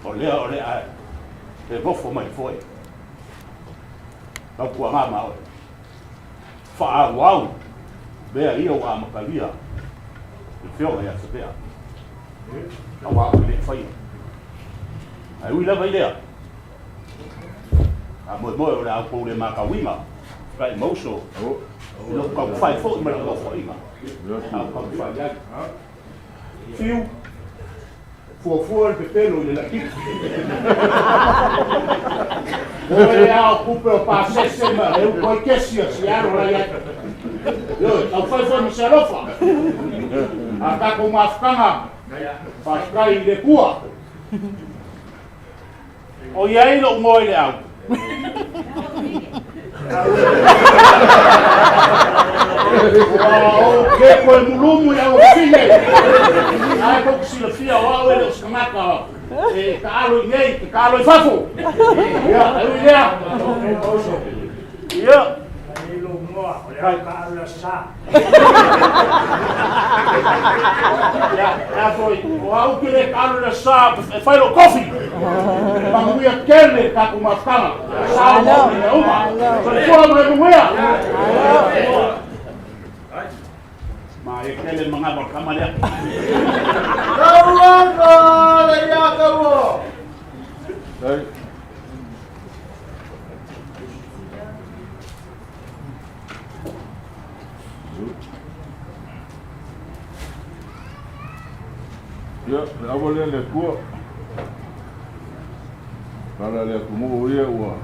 o lea o le a e nofo mai foe. Lau tuaga ma oe. Faaauau mea ia ua amatalia le Afioga ia Savea, aua ou te le i faia. Ae ui lava i lea, a moemoe o le a outou le matauina, kai ma uso, i lou taumafai foi ma lau nofoaiga, a ou taumafai ai. Fiu, fuafua le pepelo i le laititi. Oe a o kupe o pasese ma e upu ai kesi a si alo la iai. Ioe, taufai foi ma se alofa. A tatou mafutaga, faafetai i le Atua. O i ai lou moe i le au. Ua ou ke koe mulumu i au afine. Ae tou te silafia o au e le o se tagata e taalo i nei, te taalo i fafo. Ia, e ui lea. Ia. Ia, ea foi, o au ke le taalo i le sa e fai lou kofi. Manuia tele le tatou mafutaga. Sa o mau mea uma. Soifua ma le manuia. Ma e tele manava o le tama lea. Tauaga le ia kaua. Ia, le ava lea le Atua. Kala le atunuu ia ua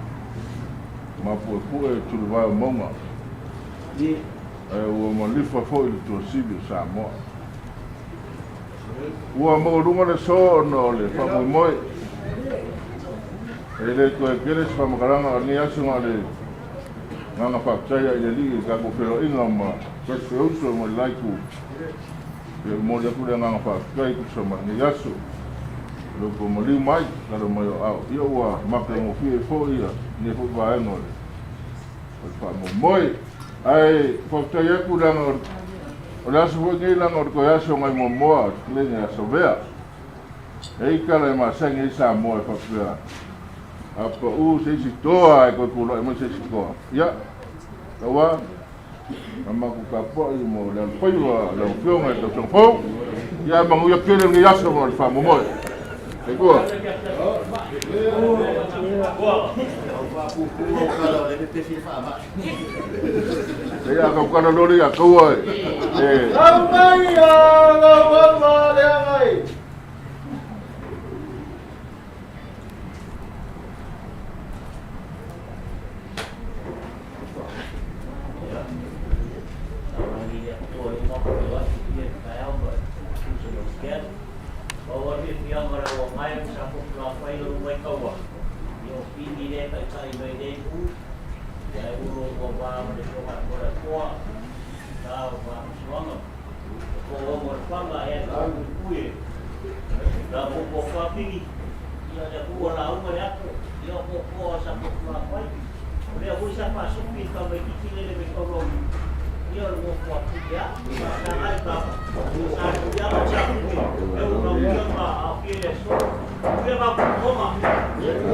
mapuepue i tulivae o mauga. Ae ua malifa foi le tuasivi o Samoa. Ua maualuga le aso ona o le faamoemoe. E le toe tele se faamatalaga o lenei aso na o le agaga faafetai i le Alii i le tatou feiloaiga ma tasi foi uso mai le la itu. E momoli atu le agaga faafetai e tusa ma lenei aso. O le tou maliu mai, lalo mai o ao. Ia ua matagofie ai foi ia lenei foi vaega o le faamoemoe. Ae faafetai atu leaga o le aso foi lenei leaga o le toe aso nai muamua o le fetalaiga ia Savea. E i ai tala e masani ai Samoa e faapea, a pau se isi toa ae toe tulai mai se isi toa. Ia, taua, na matou tapuai mo le alofaiva lau Afioga i le tausaga fou. Ia, ae manuia tele lenei aso ma le faamoemoe. Soifua. Ia, a tautala loa lea ia taua e. Lau mai a lau aua le agai.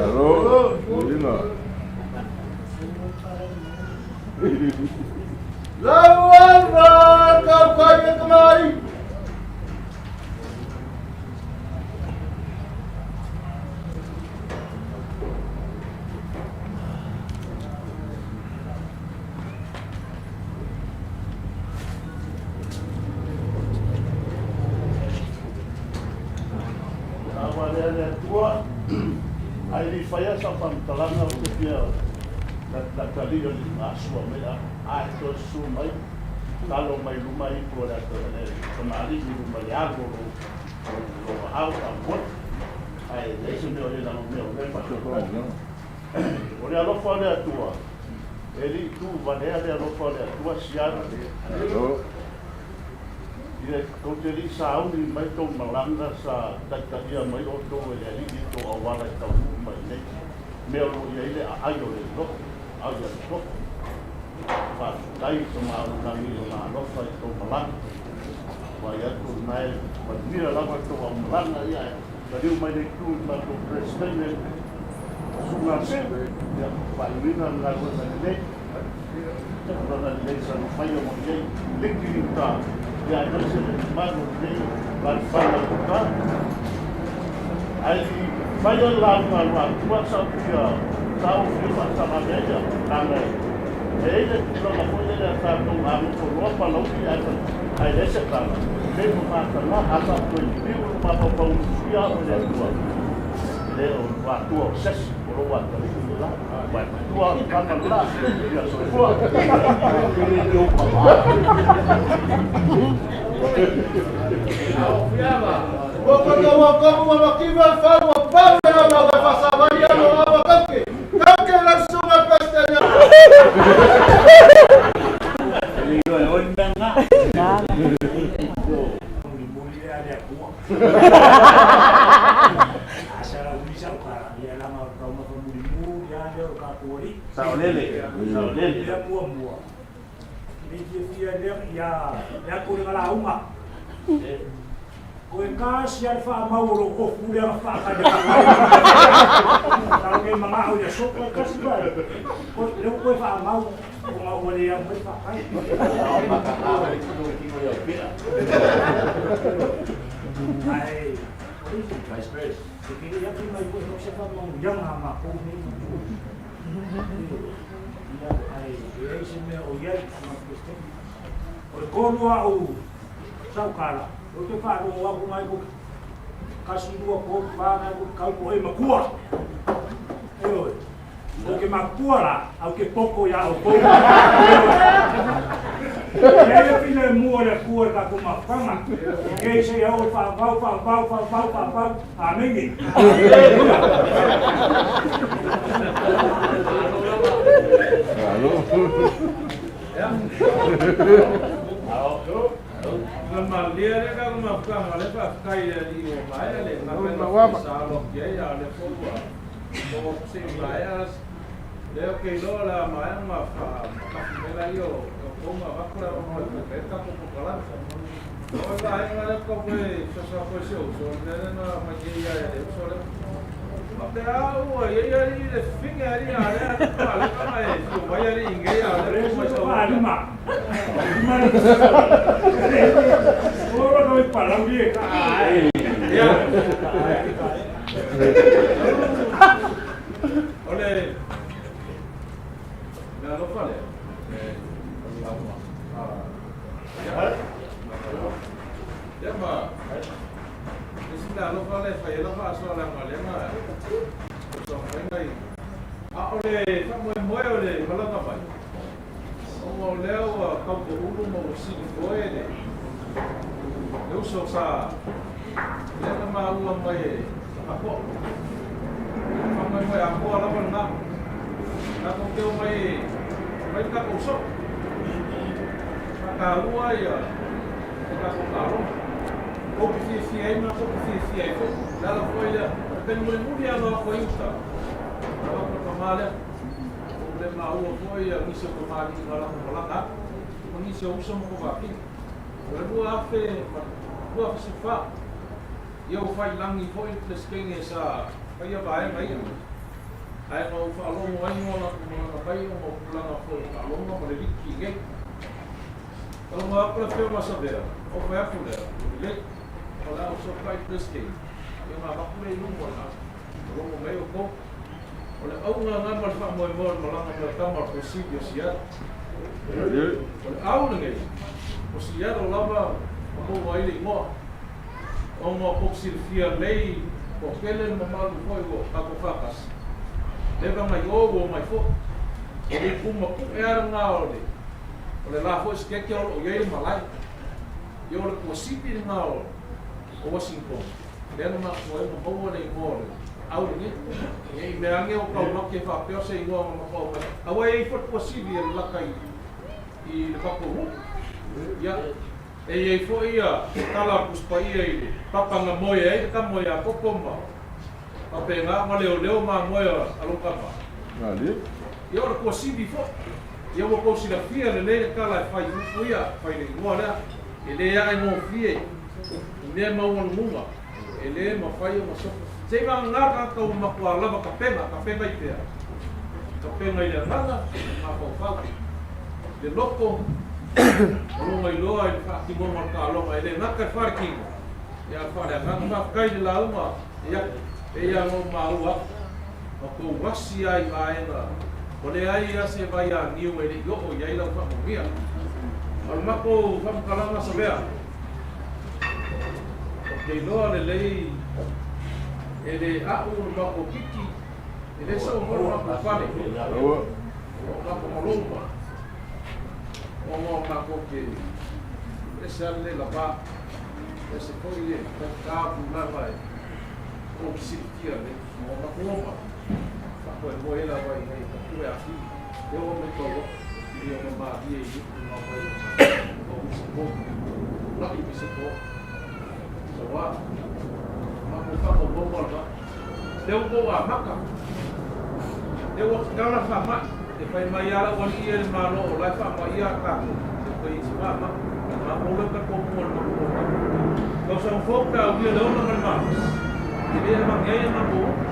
Alo, Lina. Lau alva kau kai e kamari. valea le Atua, ae le i faia sau faamatalaga ou te fia tatalii o le asua mai a ae toe susu mai talo mai luma ipu o le tamalii i luma i le alu o lou aao faamoe ae leai se mea o le lago mea o lea faatotoga. O le alofa o le Atua, e le i tuuvalea le alofa o le Atua siala. Ia, tou te le i sauni mai tou malaga sa taitaia mai outou e le Alii i tou auala e taunuu mai nei, mea o lo o i ai le aai o le loto, aai a le toto. Faafetai i Tama o le Lagi i Lona alofa i tou malaga. Vaai atu o lena e manuia lava tou aumalaga, ia ae taliu mai le itu i le matou Peresetene, Susuga a Seu, ia faaiuina le galuega lelei. Tulaga lelei sa mafaia mo i ai liki i uta, ia aemaise le mamalu o lenei alaalafaga i uta. Ae i faia le lauga a Luatua sa ou fia sa ou fia faasavalea ia leaga e i ai le tulaga foi lele a tatou a nofo loa Palauli ae ae leai se tala, pe ua mataga a sa ou toe liliu i lou mafaufau i usuia au e le Atua, e le o Luatua o sesi o lou atalii le la. Ua soifua. Ua kata wa kamu wa makiva al fau wa pau le wa wa fasavaria no wa kauke. Kauke la sunga pestenya. Mulimuli le ale Atua. Asa la uli sau kala, ia langa o taumafa mulimuli lava lea o le tatou alii. Saolele, saolele. Lea muamua, le fiafia lea ia lea atu le lauga. Koe kasi a le faamau o lou ofu lea na faatali atu ai. Tau nei manao ia sopo e kasi vai. Lea ua toe faamau ona ua le au mai faatali. Ae, e te le atu mai koe se faamanuiaga a matou nei. Ia, ae leai se mea o i ai ma Peresetene. O le tolu au saukala, ou te faalogo atu nai ko kasi lua tolu fa nai ko kau ko e matua. Ioe. Ou ke matua la, au ke poko ia outou. Ioe. Ia ia pina e mua le Atua i tatou mafutaga. Kei se ia o faavau, faavau, faavau, faavau. Amene. Na malie lea tatou mafutaga, lea faafetai i le Alii ua maea le galuega sa alo atu i ai, a o lea foi ua oo atu se i maea. Lea ou te iloa o le a maea ona faatafi mai laia o outou ma avatu le avanoa e fai mai ai le tatou polokalame. O le vaega lea tau toe fesoasoani atu ai si ou uso, o le mea lea na aumai nei ia le uso lea. Faapea ua i ai alii le fine alii a lea a lea na e fio mai alii i nei a lea ua mai sau. O le mea alofa lea, o le lauga. Ia ma isi mea alofa lea e fai ai lau faasoa leaga o lea na soa mai nai. A o le faamoemoe o le malaga mai, ona o lea ua tautoulu ma ua silifoe le uso sa lea na maua mai e Akoa. Faamoemoe Akoa lava lena. Tatou te omai e fai le tatou soo. Faataua ia le tatou taaloga. Tou te fiafia ai ma tou te fiafia ai foi. O le ala foi lea, o le taimi mulimuli lava na o atu ai uta, na o atu le tama lea. Ua le maua foi ia nisi o tamalii na latou malaga atu, ma nisi o uso ma kovapine. O le 2014, ia ua faiilagi foi le Peresetene sa faia vaega ia. Ae na ou faalogo ai ma latou malaga mai ona o tulaga foi o taaloga ma le liki i nei. Taunga atu le Afioga a Savea, o fai atu lea, ua lelei, o le a ou sokai i Peresetene, ia ona avatu lea i luma o le a logo mai outou. O le auga lena ma le faamoemoe o le malaga mai o tama o le Kolisili o Seattle. O le au lenei, o Seattle lava ma maua ai le igoa, ona o tou silafia lelei Toatele le mamalu foi ua tatou faatasi, leva nai o ua omai foi. O le itu mapue lava lena o le o le la foi sikeke o lo o i ai le malae. Ia o le tuasivi lena o Washington, lea na mafua ai ona maua le igoa o le au lenei. Ne i mea ane o taumate faapea o se igoa na matua aumai. Aua e i ai foi le tuasivi e lalata i i le tatou nuu. Ia, e i ai foi ia tala a le Tusi Paia i le papa na moe ai le tama o Iakopo ma faapena ona leoleo mamoe a lona tama. Ia o le tuasivi foi. Ia ua tou silafia lelei le tala e fai upu ia, fai le igoa lea, e le aegofie i mea maualuluga, e le mafai ona sopo. Se i vagana le tagata ua matua lava tapena, tapena i fea? Tapena i le agaga, mafaufau, le loto, ma lona iloa i le faatinoga o le taaloga, e le gata i le faletino, ia a o le faaleagaga. Faafetai i le lauga, ia, pei lava ona ou maua atu, matou asi lava i vaega ua leai lava se vai aniu e le i oo i ai lau faamanuia. A o le matou faamatalaga Savea, ou te iloa lelei e le a'u le matou kiki, e le sao foi le matou fale, o matou malouma, ona o matou te ese lava le lava, ese foi le faigata o tulaga e ou te silafia lelei. O matou oma, faamoemoe ai lava ina ia tapue atili, e oo mai tau atu, i ona malie i upu ma mai o Wisiko, laʻi Wisiko, Sawa, matou faamaumauga lena. Lea ua tou amata, lea ua tatala faamai, e fai mai lava lau alii ia i le Malo o la e faamaia a tatou, e fai ai si faamai. Matou lea tatou mua i le matou monotaga. Tausaga fou pe a uia le ola ma le malosi, e le avane ai a matou upu.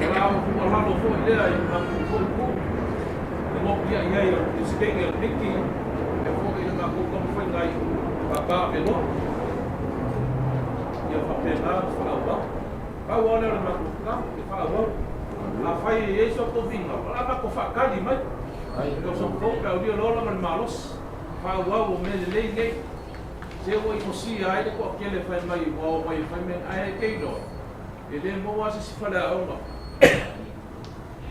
O le a ou tuualalo foi lea i le matou foi itu, e nopiai ai o le Peresetene o le Miti, e foi i le matou taumafaiga i Papa-Aveloa. Ia faapena ona faaauau. Pau lava lea o le matou tatalo, ia faaauau. Afai e i ai so outou finagalo, o le a matou faatali mai. I tausaga fou pe a ulia le ola ma le malosi. Faaauau o mea lelei nei. Se ua inosia ai le toatele e fai mai ua omai e fai mea ae e te iloa, e le maua lava se isi faleaoga.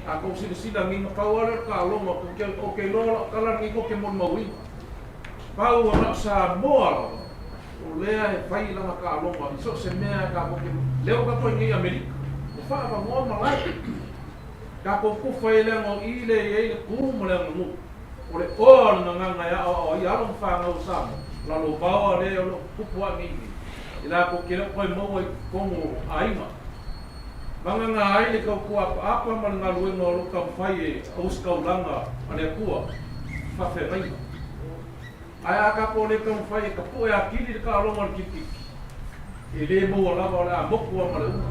A tou silasila nei, na pau lava lea o le taaloga, ou te iloa o lau tala lenei tou te molimauina. Pau o na o Samoa lava o lea e fai lana taaloga i so o se mea e tatou te, lea ua tatou i nei i Amerika, ua faaavanoa malae. Tatou tufa ai leaga o i lea e i ai le tu ma le aganuu. O le oa o le gagana e aoao ai alo ma fanau o Samoa, lalovaoa lea o lo o tutupu ae nei i nei, i latou te le o toe maua i totonu o aiga. Vagana ai le tautua apaapa ma le galuega o lo o taumafai e ositaulaga a le Atua i faafeagaiga. Ae a tatou le taumafai e tapue atili le taaloga o le kirikiti, e le maua lava o le a motu lava ma le uma.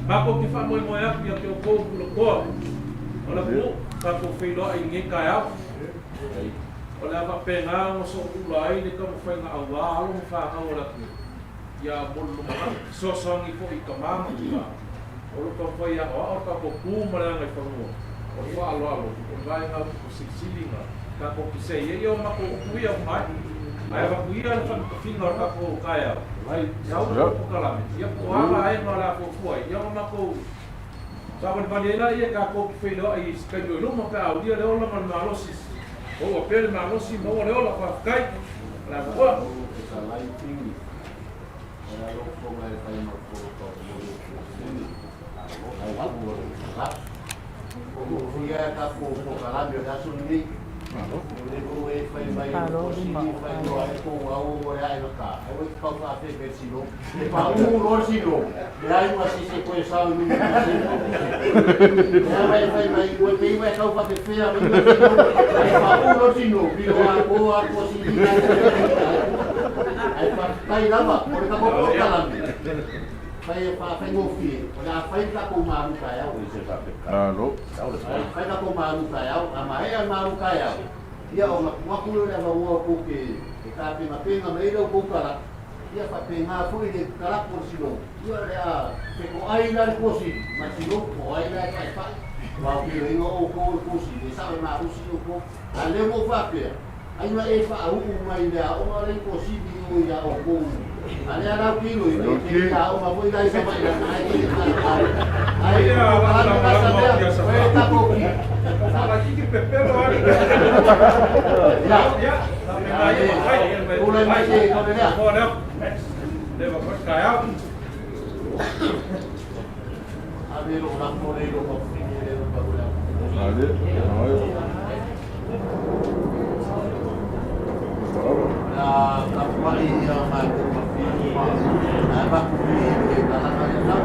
Matou te faamoemoe atu ia te outou pulatoa o le atunuu, tatou feiloai i lenei taeao. O le a faapena ona sooula ai le taumafaiga auā alo ma fanau o le atunuu ia mo le lumanai, fesoasoani foi i tama ma tina o lo o taumafai e aoao le tatou tu ma le agaifanua o le faaaloalo, o le vaega upu silisili na tatou pisei ai. Ia o matou upu ia uma ai, ae avatu ia le faamatafiga o le tatou taeao, sau le polokalame, ia po o a vaega o le a fuafua ai, ia ona matou savalivali ai laia tatou te feiloai i se taimi o i luma pe a aulia le ola ma le malosi, maua pea le malosi, maua le ola, faafetai. O le avanoa. Ai na e faauu mai i le aoga lea i Tuasivi i o ia outou. A lea la ou te iloilo e te i aoga foi la i Savaii leaga na e tele Ai polokalame la sa mea o e tatou ki. Ia, tulai mai se tone lea. Ave lou lafo lea i lou mafufine lea e pau le Tapuai ia matou mafine ma avatu i le talaga lea lau.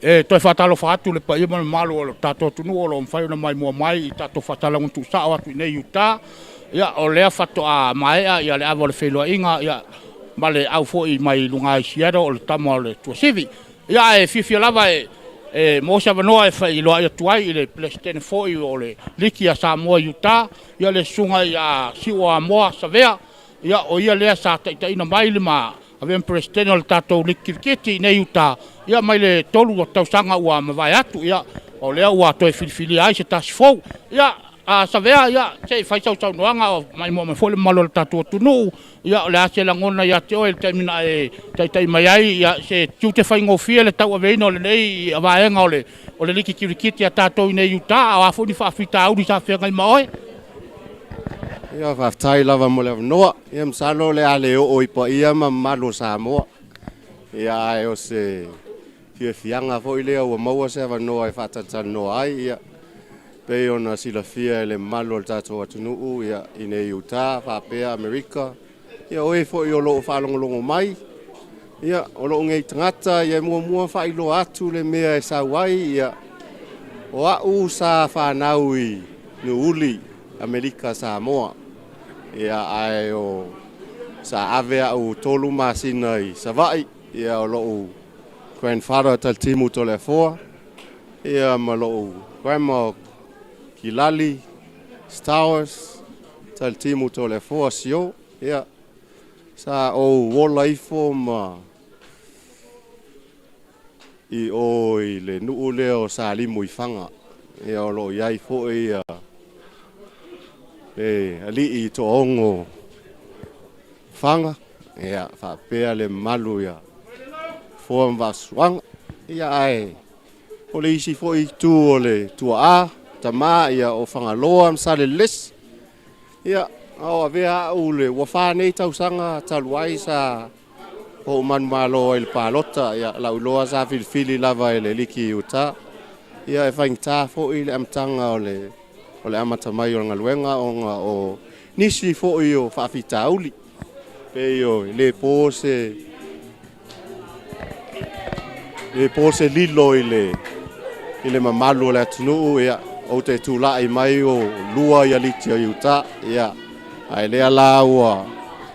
E toe faatalofa atu le paia ma le mamalu o le tatou atunuu o lo o mafai ona maimoa mai i tatou faatalauga tuusao atu i nei i Utah. Ia, o lea faatoa maea ia le ava o le feiloaiga ia, ma le au foi mai luga i Seattle o le tama o le Tuasivi. Ia, ae fiafia lava e e maua se avanoa e faailoai atu ai i le Peresetene foi o le Liki a Samoa i Utah, ia le susuga ia Siuamoa Savea, ia o ia lea sa taitaiina mai le ma avea ma Peresetene o le tatou Liki Kiriketi i nei Utah, ia mai le 3 o tausaga ua mavae atu, ia o lea ua toe filifilia ai se tasi fou. Ia, a Savea, ia, se i fai sau saunoaga o maimoa mai foi le mamalu o le tatou atunuu, ia o le a se lagona ia te oe i le taimi na e taitai mai ai, ia se tiute faigofie le tauaveina o lenei vaega o le o le Liki Kiriketi a tatou i nei Utah, a o a foi ni faafitauli sa feagai ma oe? Ia, faafetai lava mo le avanoa. Ia, masalo o le a le oo i paia ma mamalu o Samoa. Ia, ae o se fiafiaga foi lea ua maua se avanoa e faatalatalanoa ai. Ia, pei ona silafia e le mamalu o le tatou atunuu, ia, i nei Utah faapea Amerika, ia, o e foi o lo o faalogologo mai, Ia, o lou nei tagata, ia e muamua faailoa atu le mea e sau ai, ia, o au sa fanau i Nuuuli, Amerika Samoa. Ia, ae o sa ave au 3 masina i Savaii, ia, o lou grandfather Talitimu Toleafoa, ia, ma lou grandma Kilali Stowers Talitimu Toleafoa Sio, ia, sa ou ola ifo ma i o i le nuu lea o Salimu i Faga. Ia o loo i ai foi ia le alii toaogo Faga, ia faapea le mamalu ia Foa ma Vaasuaga. Ia ae o le isi foi itu o le tuaa tamā ia o Fagaloa ma Salelelesi. Ia a o avea au le ua 4 nei tausaga talu ai sa o manumalo ai le palota, ia lau iloa sa filifili lava e le liki i uta. Ia e faigata foi le amataga o le amata mai o le galuega ona o nisi foi o faafitauli pei o le po se lilo i le mamalu o le atunuu. Ia ou te tulai mai o 2 ia liti o Utah, ia ae lea la ua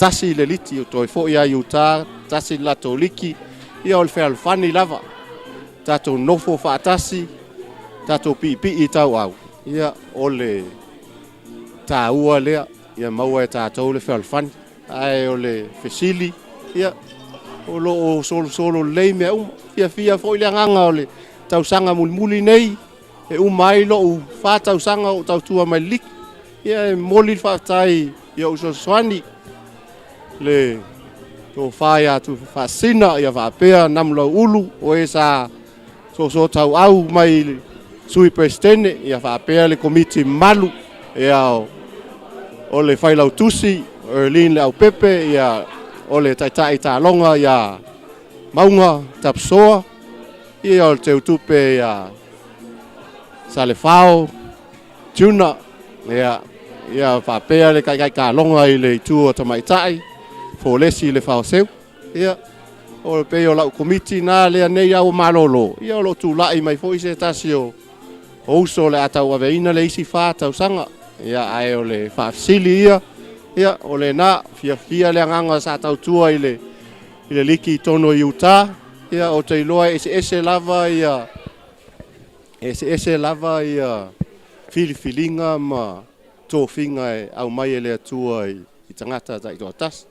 1 le liti o toe foi ia Utah, 1 le latou liki. Ia o le fealofani lava, tatou nofo faatasi, tatou piipii tauau, ia o le taua lea, ia maua e tatou le fealofani. Ae o le fesili, ia o loo solosolo lelei mea uma, fiafia foi le agaga o le tausaga mulimuli nei e uma ai lou 4 tausaga o tautua mai le liki. Ia e momoli le faafetai i ou fesoasoani le tofa ia Tufafaasina, ia faapea Namulauulu o e sa soso tauau mai le sui presidente, ia faapea le komiti mamalu, ia o le failautusi Erlene Le Aupepe, ia o le taitai taloga ia Mauga Tapsoa, ia o le teutupe ia Salefao Tuna, ia faapea le kaikai kaloga i le itu o tamaitai Folesi le Faoseu. Ia o le pei o lau komiti na lea nei au malolo. Ia o loo tulai mai foi se tasi o uso le a tauaveina le isi 4 tausaga. Ia ae o le faafesili ia, ia o lena fiafia le agaga sa tautua i le liki i totonu o Utah. Ia o te iloa e eseese lava ia, eseese lava ia filifiliga ma tofiga e aumai e le Atua i tagata taitoatasi.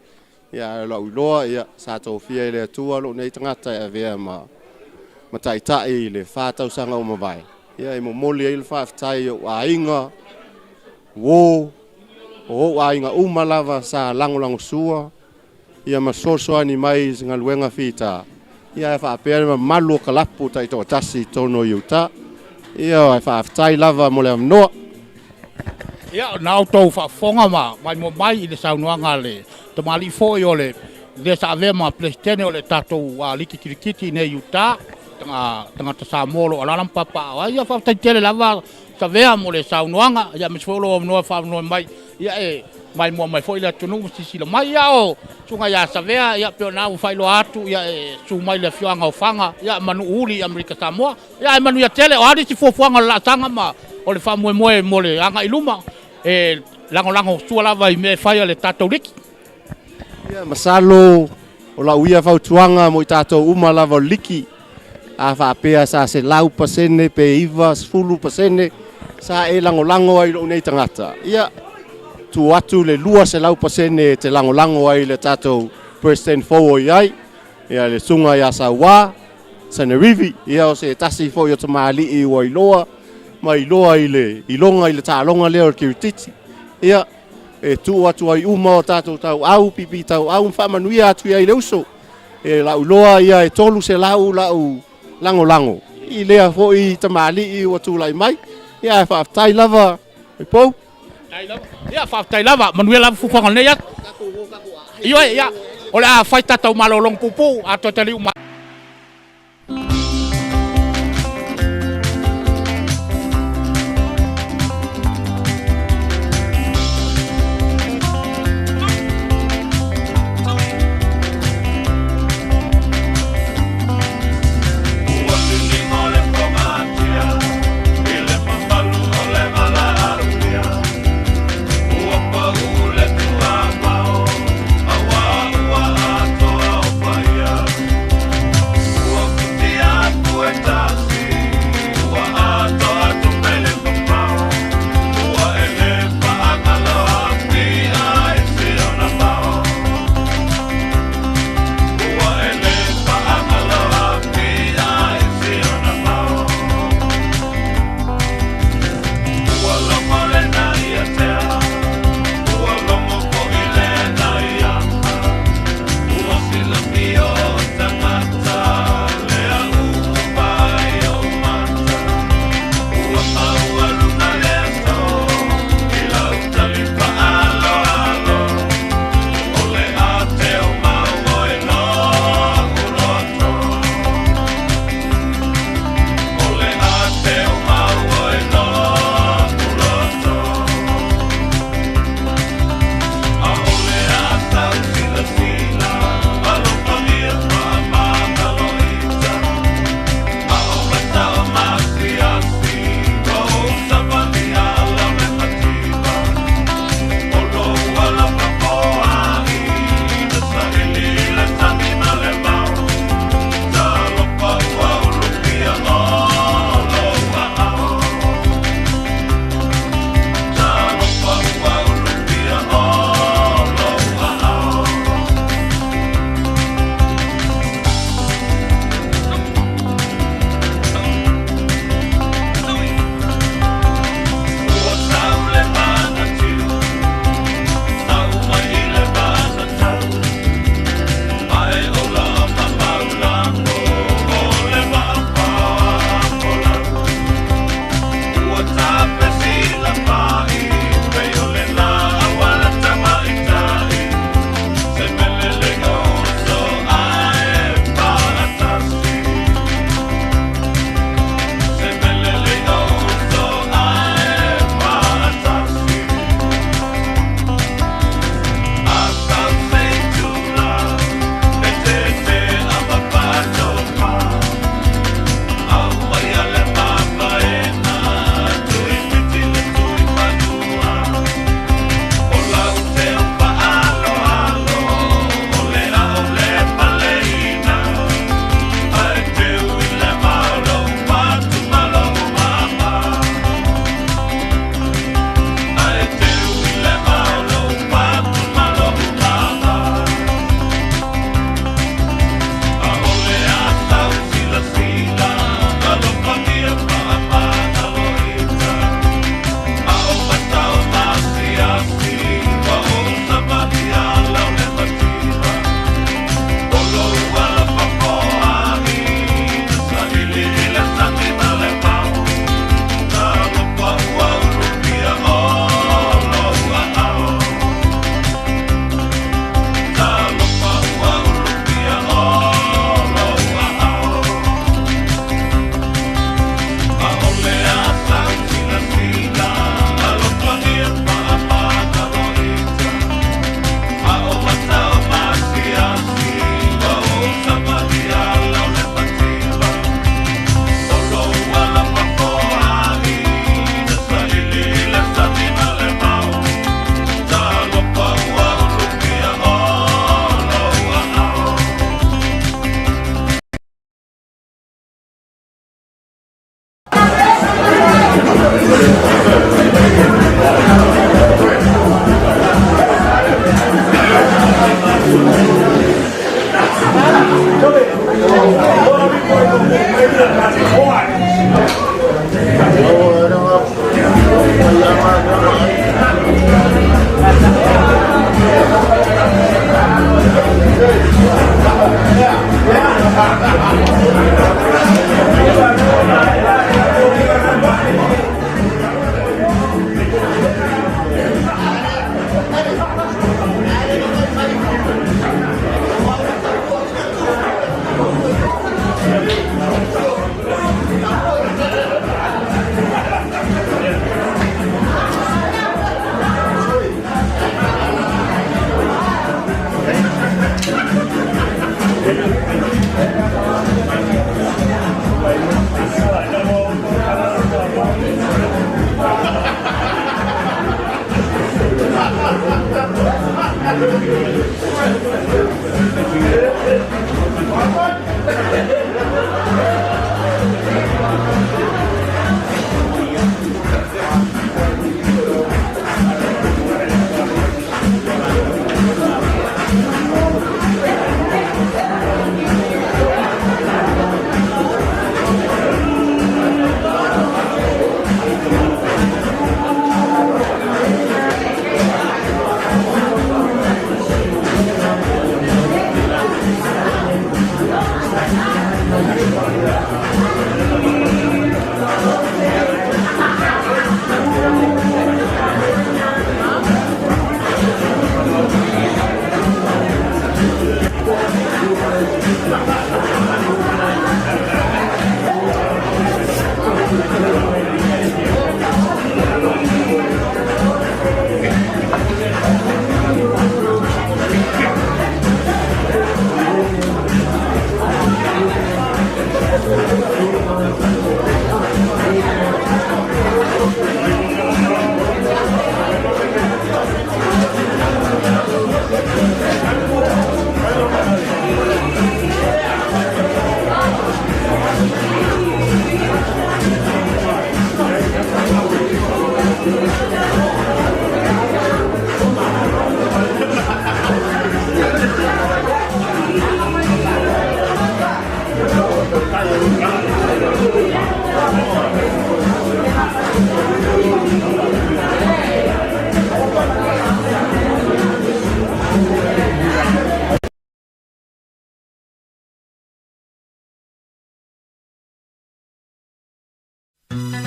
Ia lau iloa ia sa tofia e le Atua lou nei tagata e avea ma taitai i le 4 tausaga o mavae. Ia e momoli ai le faafetai o aiga uo o ou aiga uma lava sa lagolagosua ia ma sosoani mai i se galuega fita. Ia e faapea le mamalu o kalapu taitoatasi i totonu o Utah. Ia e faafetai lava mo le avanoa. Ia na outou faafofoga ma maimoa mai i le saunoaga a le tamalii foi o le lea sa avea ma presidente o le tatou liki kirikiti nei Utah, tagata Samoa o lo o alaala ma papaaao ai. Ia faafetai tele lava Savea mo le saunoaga, ia aemaise foi o lou avanoa faavanoa mai, ia e maimoa mai foi le atunuu ma silasila mai. Ia o susuga ia Savea, ia pei ona ua faailoa atu, ia e susu mai le afioaga o Faga, ia ma Nuuuli i Amerika Samoa. Ia ae manuia tele, o a nisi fuafuaga o le laasaga ma o le faamoemoe mo le agai i luma, e lagolago sua lava i mea e fai a le tatou liki. Ia masalo o lau ia fautuaga mo i tatou uma lava o le liki, a faapea sa 100% pe 90% sa e lagolago ai lou nei tagata, ia tuu atu le 200% te lagolago ai le tatou president fou o i ai, ia le susuga ia Sauā Sanerivi. Ia o se tasi foi o tamalii ua iloa ma iloa i le iloga i le taaloga lea o le kirikiti. Ia e tuu atu ai uma o tatou tauau pipi tauau ma faamanuia atu i ai le uso. E lau iloa ia e 300 lau lagolago i lea foi tamalii ua tulai mai. Ia e faafetai lava e pou. Ia faafetai lava, manuia lava fuafuaga o lenei aso. Ioe, ia o le a fai tatou malologa puupuu a toe taliu mai.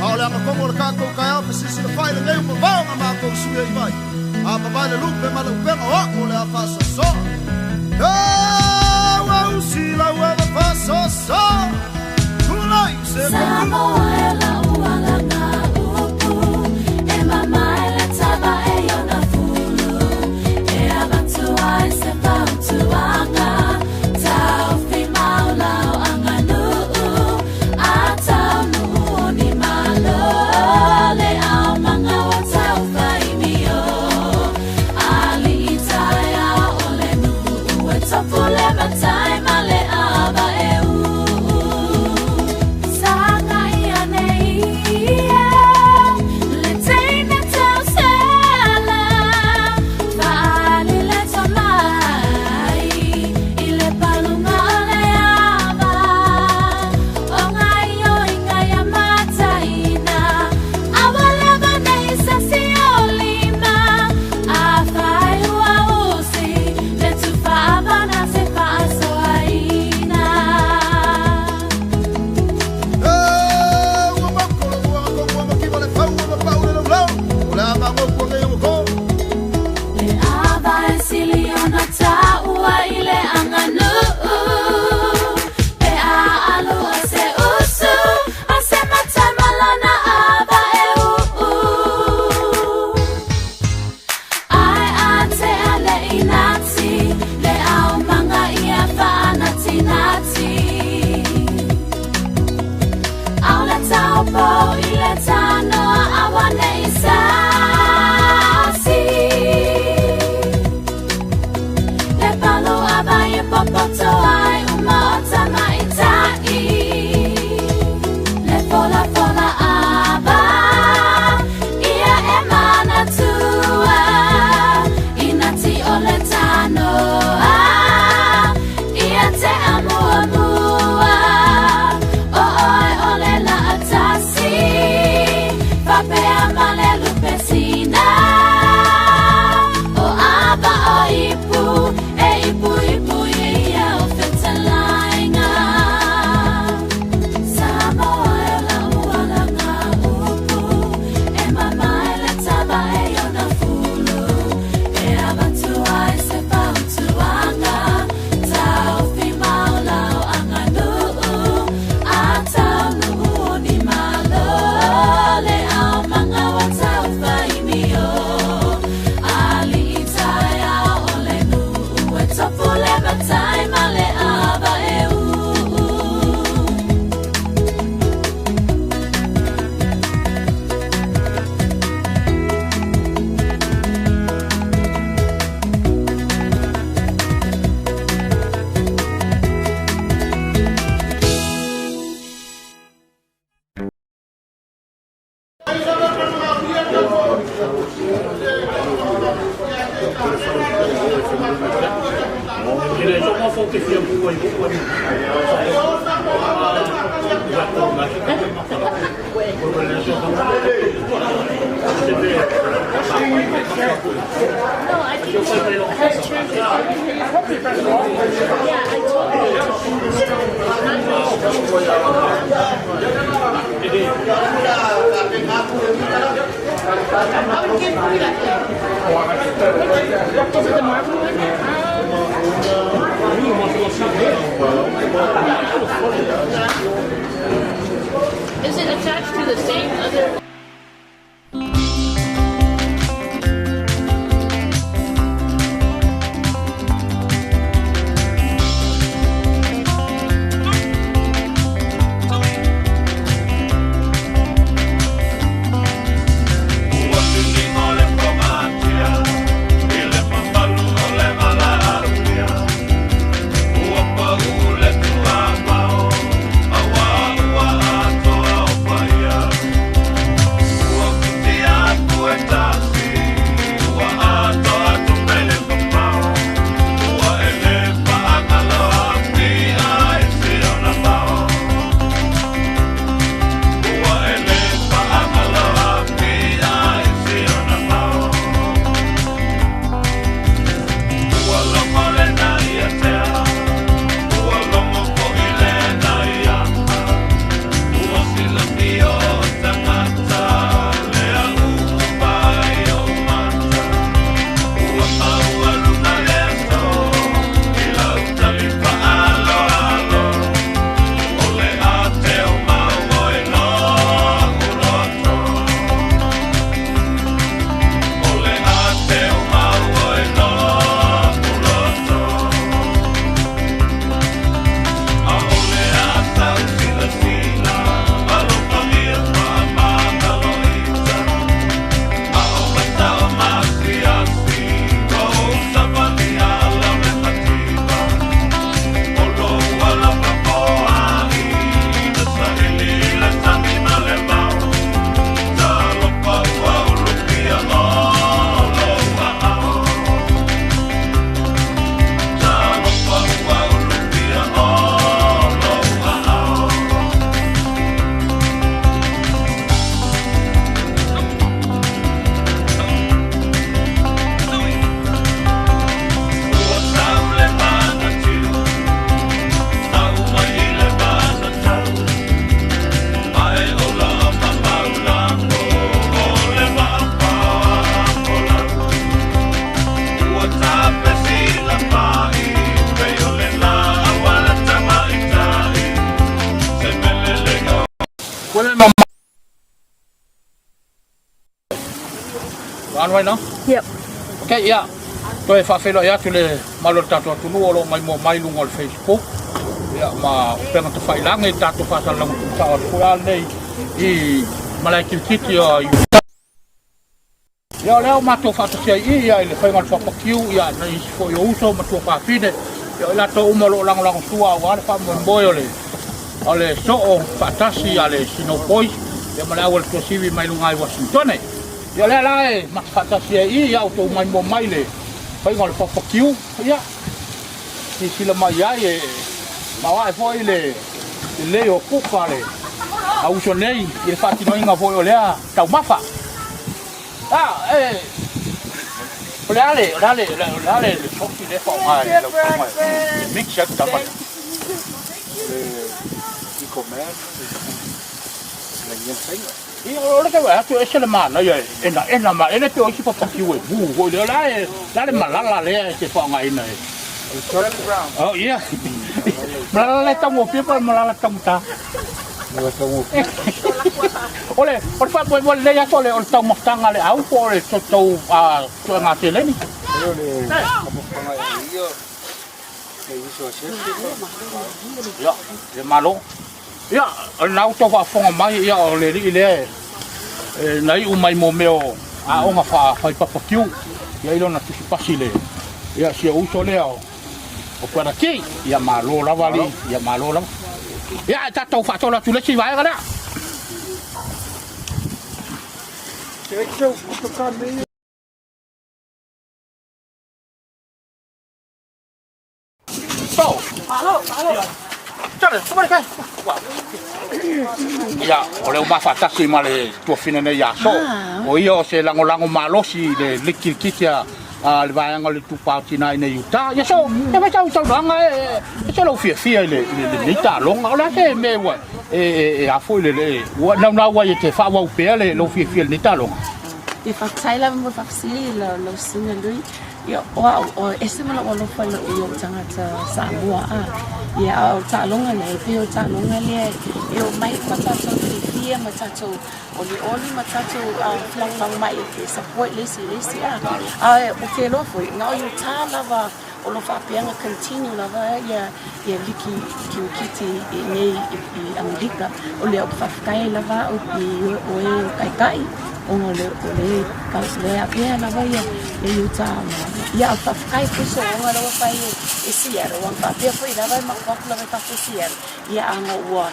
A o le agakomo o le tatou taeao fesisi le fai lenei ua vavao na matou sui ai vai. A vavae le lupe ma le upega o a'u o le a faasoasoa. E ua usi lau ava faasoasoa. Tulai se Samoa e lau alaga upu e mamae le taba e iona fulu e avatu ai se fautuaga taufi mau lau aganuu a taunuu o ni malo le aumaga ua taufaimio alii taeao o le nuu e tofu le matai ma le ava e uu saga ia nei e le teine tausela faali le tomai i le paluga o le ava o gaioiga ia mataina aua lava nei sasi o lima afai ua usi le tufaavana se faasoaina. E ua mako le ua agakomo ua makiva le fau ua mapau le laulau. O le a magopu nei o ko. Le ava e sili ona taua i le aganuu pe a alu a se usu a se matai ma lona ava e uu ae a tea le inati le aumaga ia faanatinati au le taupou i le tanoa aua nei sasi le palu ava e popoto ai uma o tamaitai le folafola ava ia e manatua inati o le tanoa ia te amuamua o oe o le laatasi faapea ma le lupesina o ava o ipu e ipu ipu ia o fetalaiga Samoa e lau alaga upu e mamae le taba e iona fulu e avatu ai se fautuaga taufi mau lau aganuu a taunuu o ni malo le aumaga ua taufaimio alii taeao o le nuu e tofu le matai ma le ava e uu. E le so mo te fia mu ai mo ai. No, I think yeah, I totally. Is it attached to the same other? On right now? Yep. Okay, yeah. Toe faafeiloai atu le mamalu o le tatou atunuu o lo o maimoa mai luga o le Facebook ia ma upega tafailagi i le tatou faasalalauga tuusao atu foi a lenei i malae kilikiti o Utah. Ia o lea ua matou faatasi ai i ia i le faiga o le papakiu ia na isi foi o uso ma tuafafine ia o i latou uma o lo o lagolago sua aua le faamoemoe o le o le soo faatasi a le Snow Boys ia ma le au a le Tuasivi mai luga i Washingtone. Ia o lea la e mata faatasi ai i ia outou maimoa mai le faiga o le papakiu ia silasila mai ai e maoae foi le lelei o kuka le au uso nei i le faatinoina foi o lea taumafa. Ah, e o le a le o le a le o le a le sosi lea e faaaoga e lau afioga e mix ai le tama lea? Le Ecoman, le Nyensaina. Ia, o le tau atu e ese le manaia e enaena ma e le pei o isi papakiu e mu foi lea. O le a e, le a le malala lea e te faaaogaina e. O le Charlie Brown. Oh, ia. Malala le taugofie po o le malala taugata? Malala taugofie. O le, o le faamoemoe lenei aso o le, o le taumafataga a le au po o le tou suega seleni? O le taumafataga e ia, e uso a sese. Ia, ia malo. Ia, o lena ua tou faafofoga mai, ia o le alii lea e na iu mai mo mea o aoga faa-fai papakiu, ia i lona tusipasi le, ia si ou uso lea o Brother T. Ia malo lava alii, ia malo lava. Ia, e tatou faasolo atu i le isi vaega lea. Ia, o lea ua mafaatasi ma le tuafine nei ia So. O ia o se lagolago malosi i le likilikiti a le vaega o le Itupa o Tina i nei Utah. Ia So, e fai sau saunoaga e ese lou fiafia i lenei taaloga. O le a se mea ua e a foi le ua naunau ai e te faaauau pea lou fiafia i lenei taaloga? Ia, faafetai lava mo le faafesili i lau susuga Lui. Ia, o au, o ese ma lou alofa i lou i ou tagata Samoa, a. Ia, a o le taaloga lea, e pei o le taaloga lea e omai uma tatou fiafia ma tatou olioli ma tatou felagolagomai e support le isi i le isi, a. A ou te iloa foi, na o Utah lava o lo o faapea ona continue lava ia ia liki kirikiti i nei i Amerika. O lea ou te faafetai ai lava au i oe o Taitai ona o le o le le avea lava ia ia Utah ma ia au faafetai foi soonga lea ua fai e Seattle ua faapea foi lava e matou atu lava i fafo i Seattle ia ana ua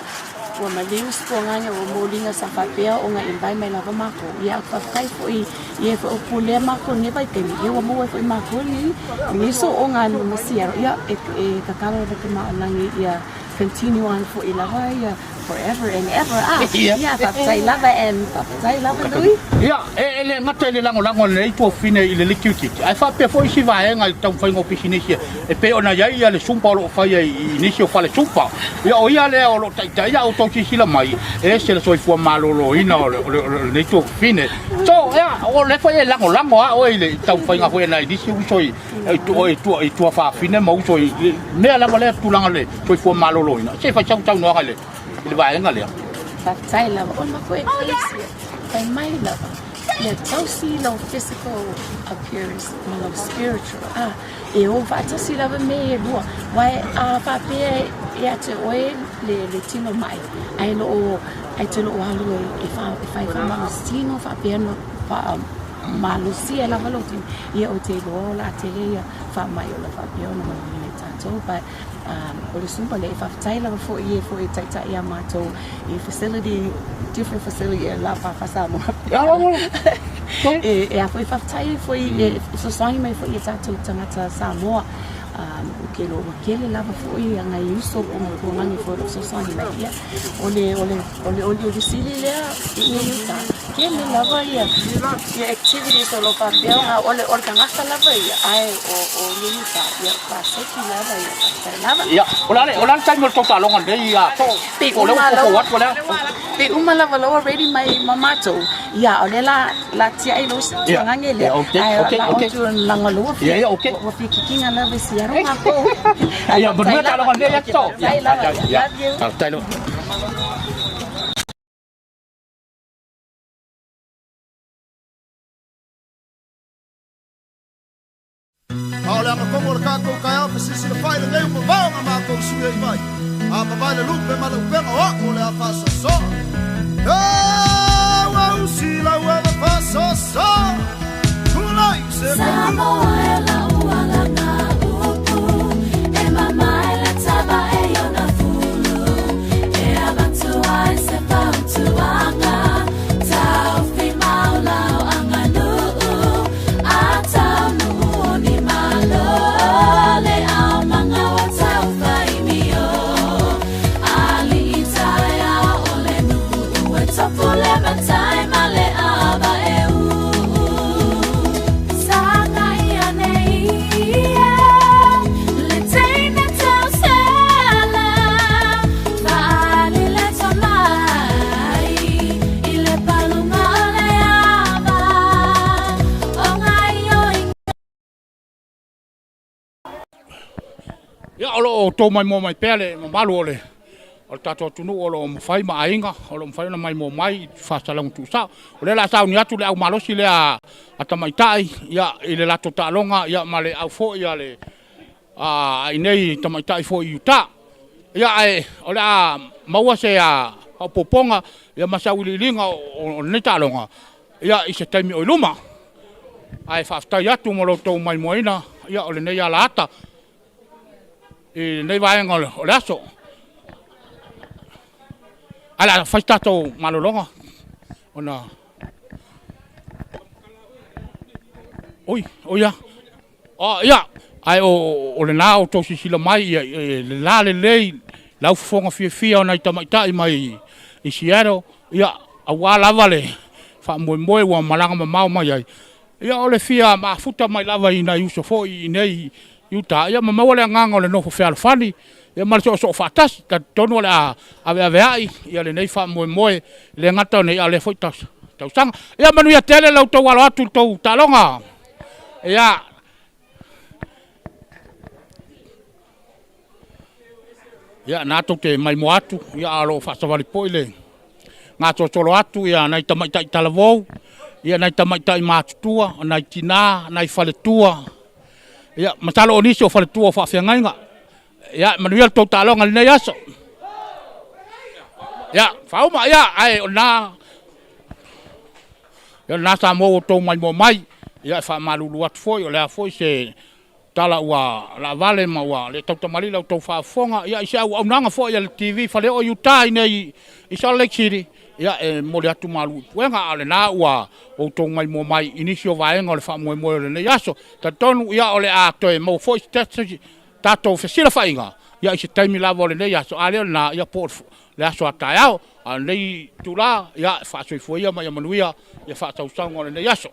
ua maliu se tuangaina ua moliga sa faapea ona invite mai lava matou ia au faafetai foi ia foi o pulea matou i lenei vaitaimi ia ua maua ai foi matou lenei lenei sooga ma Seattle ia e e tatalo lava i Tama o le Lagi ia continue on foi lava ia forever and ever ah ia faafetai lava and faafetai lava Louis. Ia, e le gata i le lagolago a lenei tuafafine i le likilikiti, ae faapea foi isi vaega i le taumafaiga o pisinisi e pei ona i ai le sumpa o lo o faia i nisi o fale sumpa. Ia, o ia lea o lo o taitaia a outou silasila mai, e ese le soifua maloloina o lenei tuafafine. So, ia, o lea foi e lagolago lava oe i le taumafaiga foi a nai nisi uso i i tuafafine ma uso i mea lava lea tulaga le soifua maloloina. Se i fai sau saunoaga i le vaega lea. Faafetai lava. O le matou ekalesia, fai mai lava, ia tausi lou physical appearance ma lou spiritual, a e o faatasi lava mea ia e lua. Aua a faapea ia te oe le tino mai, ae loo, ae te loo alu e fai faamalositino faapea ona faamalosia lava lou tino, ia ou te iloa o le a tele ia faamai o le a faapea ona manuia ai tatou. But o le Zumba lea, e faafetai lava foi i e foi e taitai ia matou i facility, different facility e la Papa Samoa. E a foi faafetai ai foi e fesoasoani mai foi i tatou tagata Samoa. Ou te iloa ua tele lava foi nai uso po o nai tuanani foi o lo o fesoasoani mai. Ia, o le, o le, o le olioli sili lea i nei uta, tele lava ia, ia activities o lo o faapea ona, o le, o le tagata lava ia, ae o, o nei uta, ia paseki lava ia, faafetai lava. Ia, o le a le, o le a le taimi o le tou taaloga lenei ia, po o lea ua foufou atu o le a? Pe uma lava la ua ready mai ma matou, ia o lea la, la tiai lou tuanage lea, ae la o atu laga lou ua fia kikina lava i Seattle matou. Ia, manuia taaloga lenei aso. Faafetai lava, love you. Faafetai lava. A o le agatogo o le tatou taeao fesilisili fai lenei ua vavao na matou sui ai mai. A vavae le lupe ma le upega o a'u o le a faasoasoa. Ua usi lau ava faasoasoa. Tulai se Samoa e lau alaga upu e mamae le taba e iona fulu e avatu ai se fautuaga taufi mau lau aganuu a taunuu o ni malo le ao magaoa taufaimio alii taeao o le nuu e tofu le matai ma le ava e uu saga ia nei e le teine tausela faali le tomai i le paluga o le ava o gaioiga. Ia, o lo o outou maimoa mai pea le mamalu o le o le tatou atunuu o lo o mafai ma aiga o lo o mafai ona maimoa mai i faasalalauga tuusao. O lea o le a sauni atu le au malosi lea a tamaitai ia, i le latou taaloga ia, ma le au foi a le a i nei tamaitai foi i Utah. Ia, ae o le a maua se faaopoopoga ia, ma se auiliiliga o lenei taaloga ia, i se taimi o i luma. Ae faafetai atu mo lo outou maimoaina ia, o lenei alaata i lenei vaega o le aso. Ae o le a fai se tatou malologa ona... Oi, oi a. Oh, ia, ae o lena outou silasila mai ia, le la lelei, lau fofoga fiafia o nai tamaitai mai i Seattle, ia, aua lava le faamoemoe ua malaga mamao mai ai. Ia, o le fia mafuta mai lava i nai uso foi i nei i uta, ia, ma maua le agaga o le nofo fealofani, ia, ma le soosoo faatasi. Talitonu o le a aveaveai ia lenei faamoemoe, le gata o nei, a o lea foi tausaga. Ia, manuia tele la outou alo atu i le tou taaloga. Ia. Ia, na tou te maimoa atu, ia, a o lo o faasavali foi le gasolosolo atu ia nai tamaitai talavou, ia nai tamaitai matutua, o nai tina, nai faletua. Ia, masalo o nisi o faletua o faafeagaiga. Ia, manuia le tou taaloga i lenei aso. Ia, faauma, ia, ae o lena, ia o lena Samoa ua outou maimoa mai. Ia, e faamalulu atu foi, o le a foi se tala ua laavale ma ua le tautamalii la outou faafofoga, ia, i se auaunaga foi a le TV Faleoo i uta i inei i Salt Lake City, ia, e momoli atu malu i puega, a o lena ua outou maimoa mai i nisi o vaega o le faamoemoe o lenei aso. Talitonu, ia, o le a toe maua foi se tatou fesilafaiga, ia, i se taimi lava o lenei aso, a le o lena, ia, po o le aso a taeao. A o lenei itula, ia, faasoifua ia ma ia manuia ia faatausauga o lenei aso.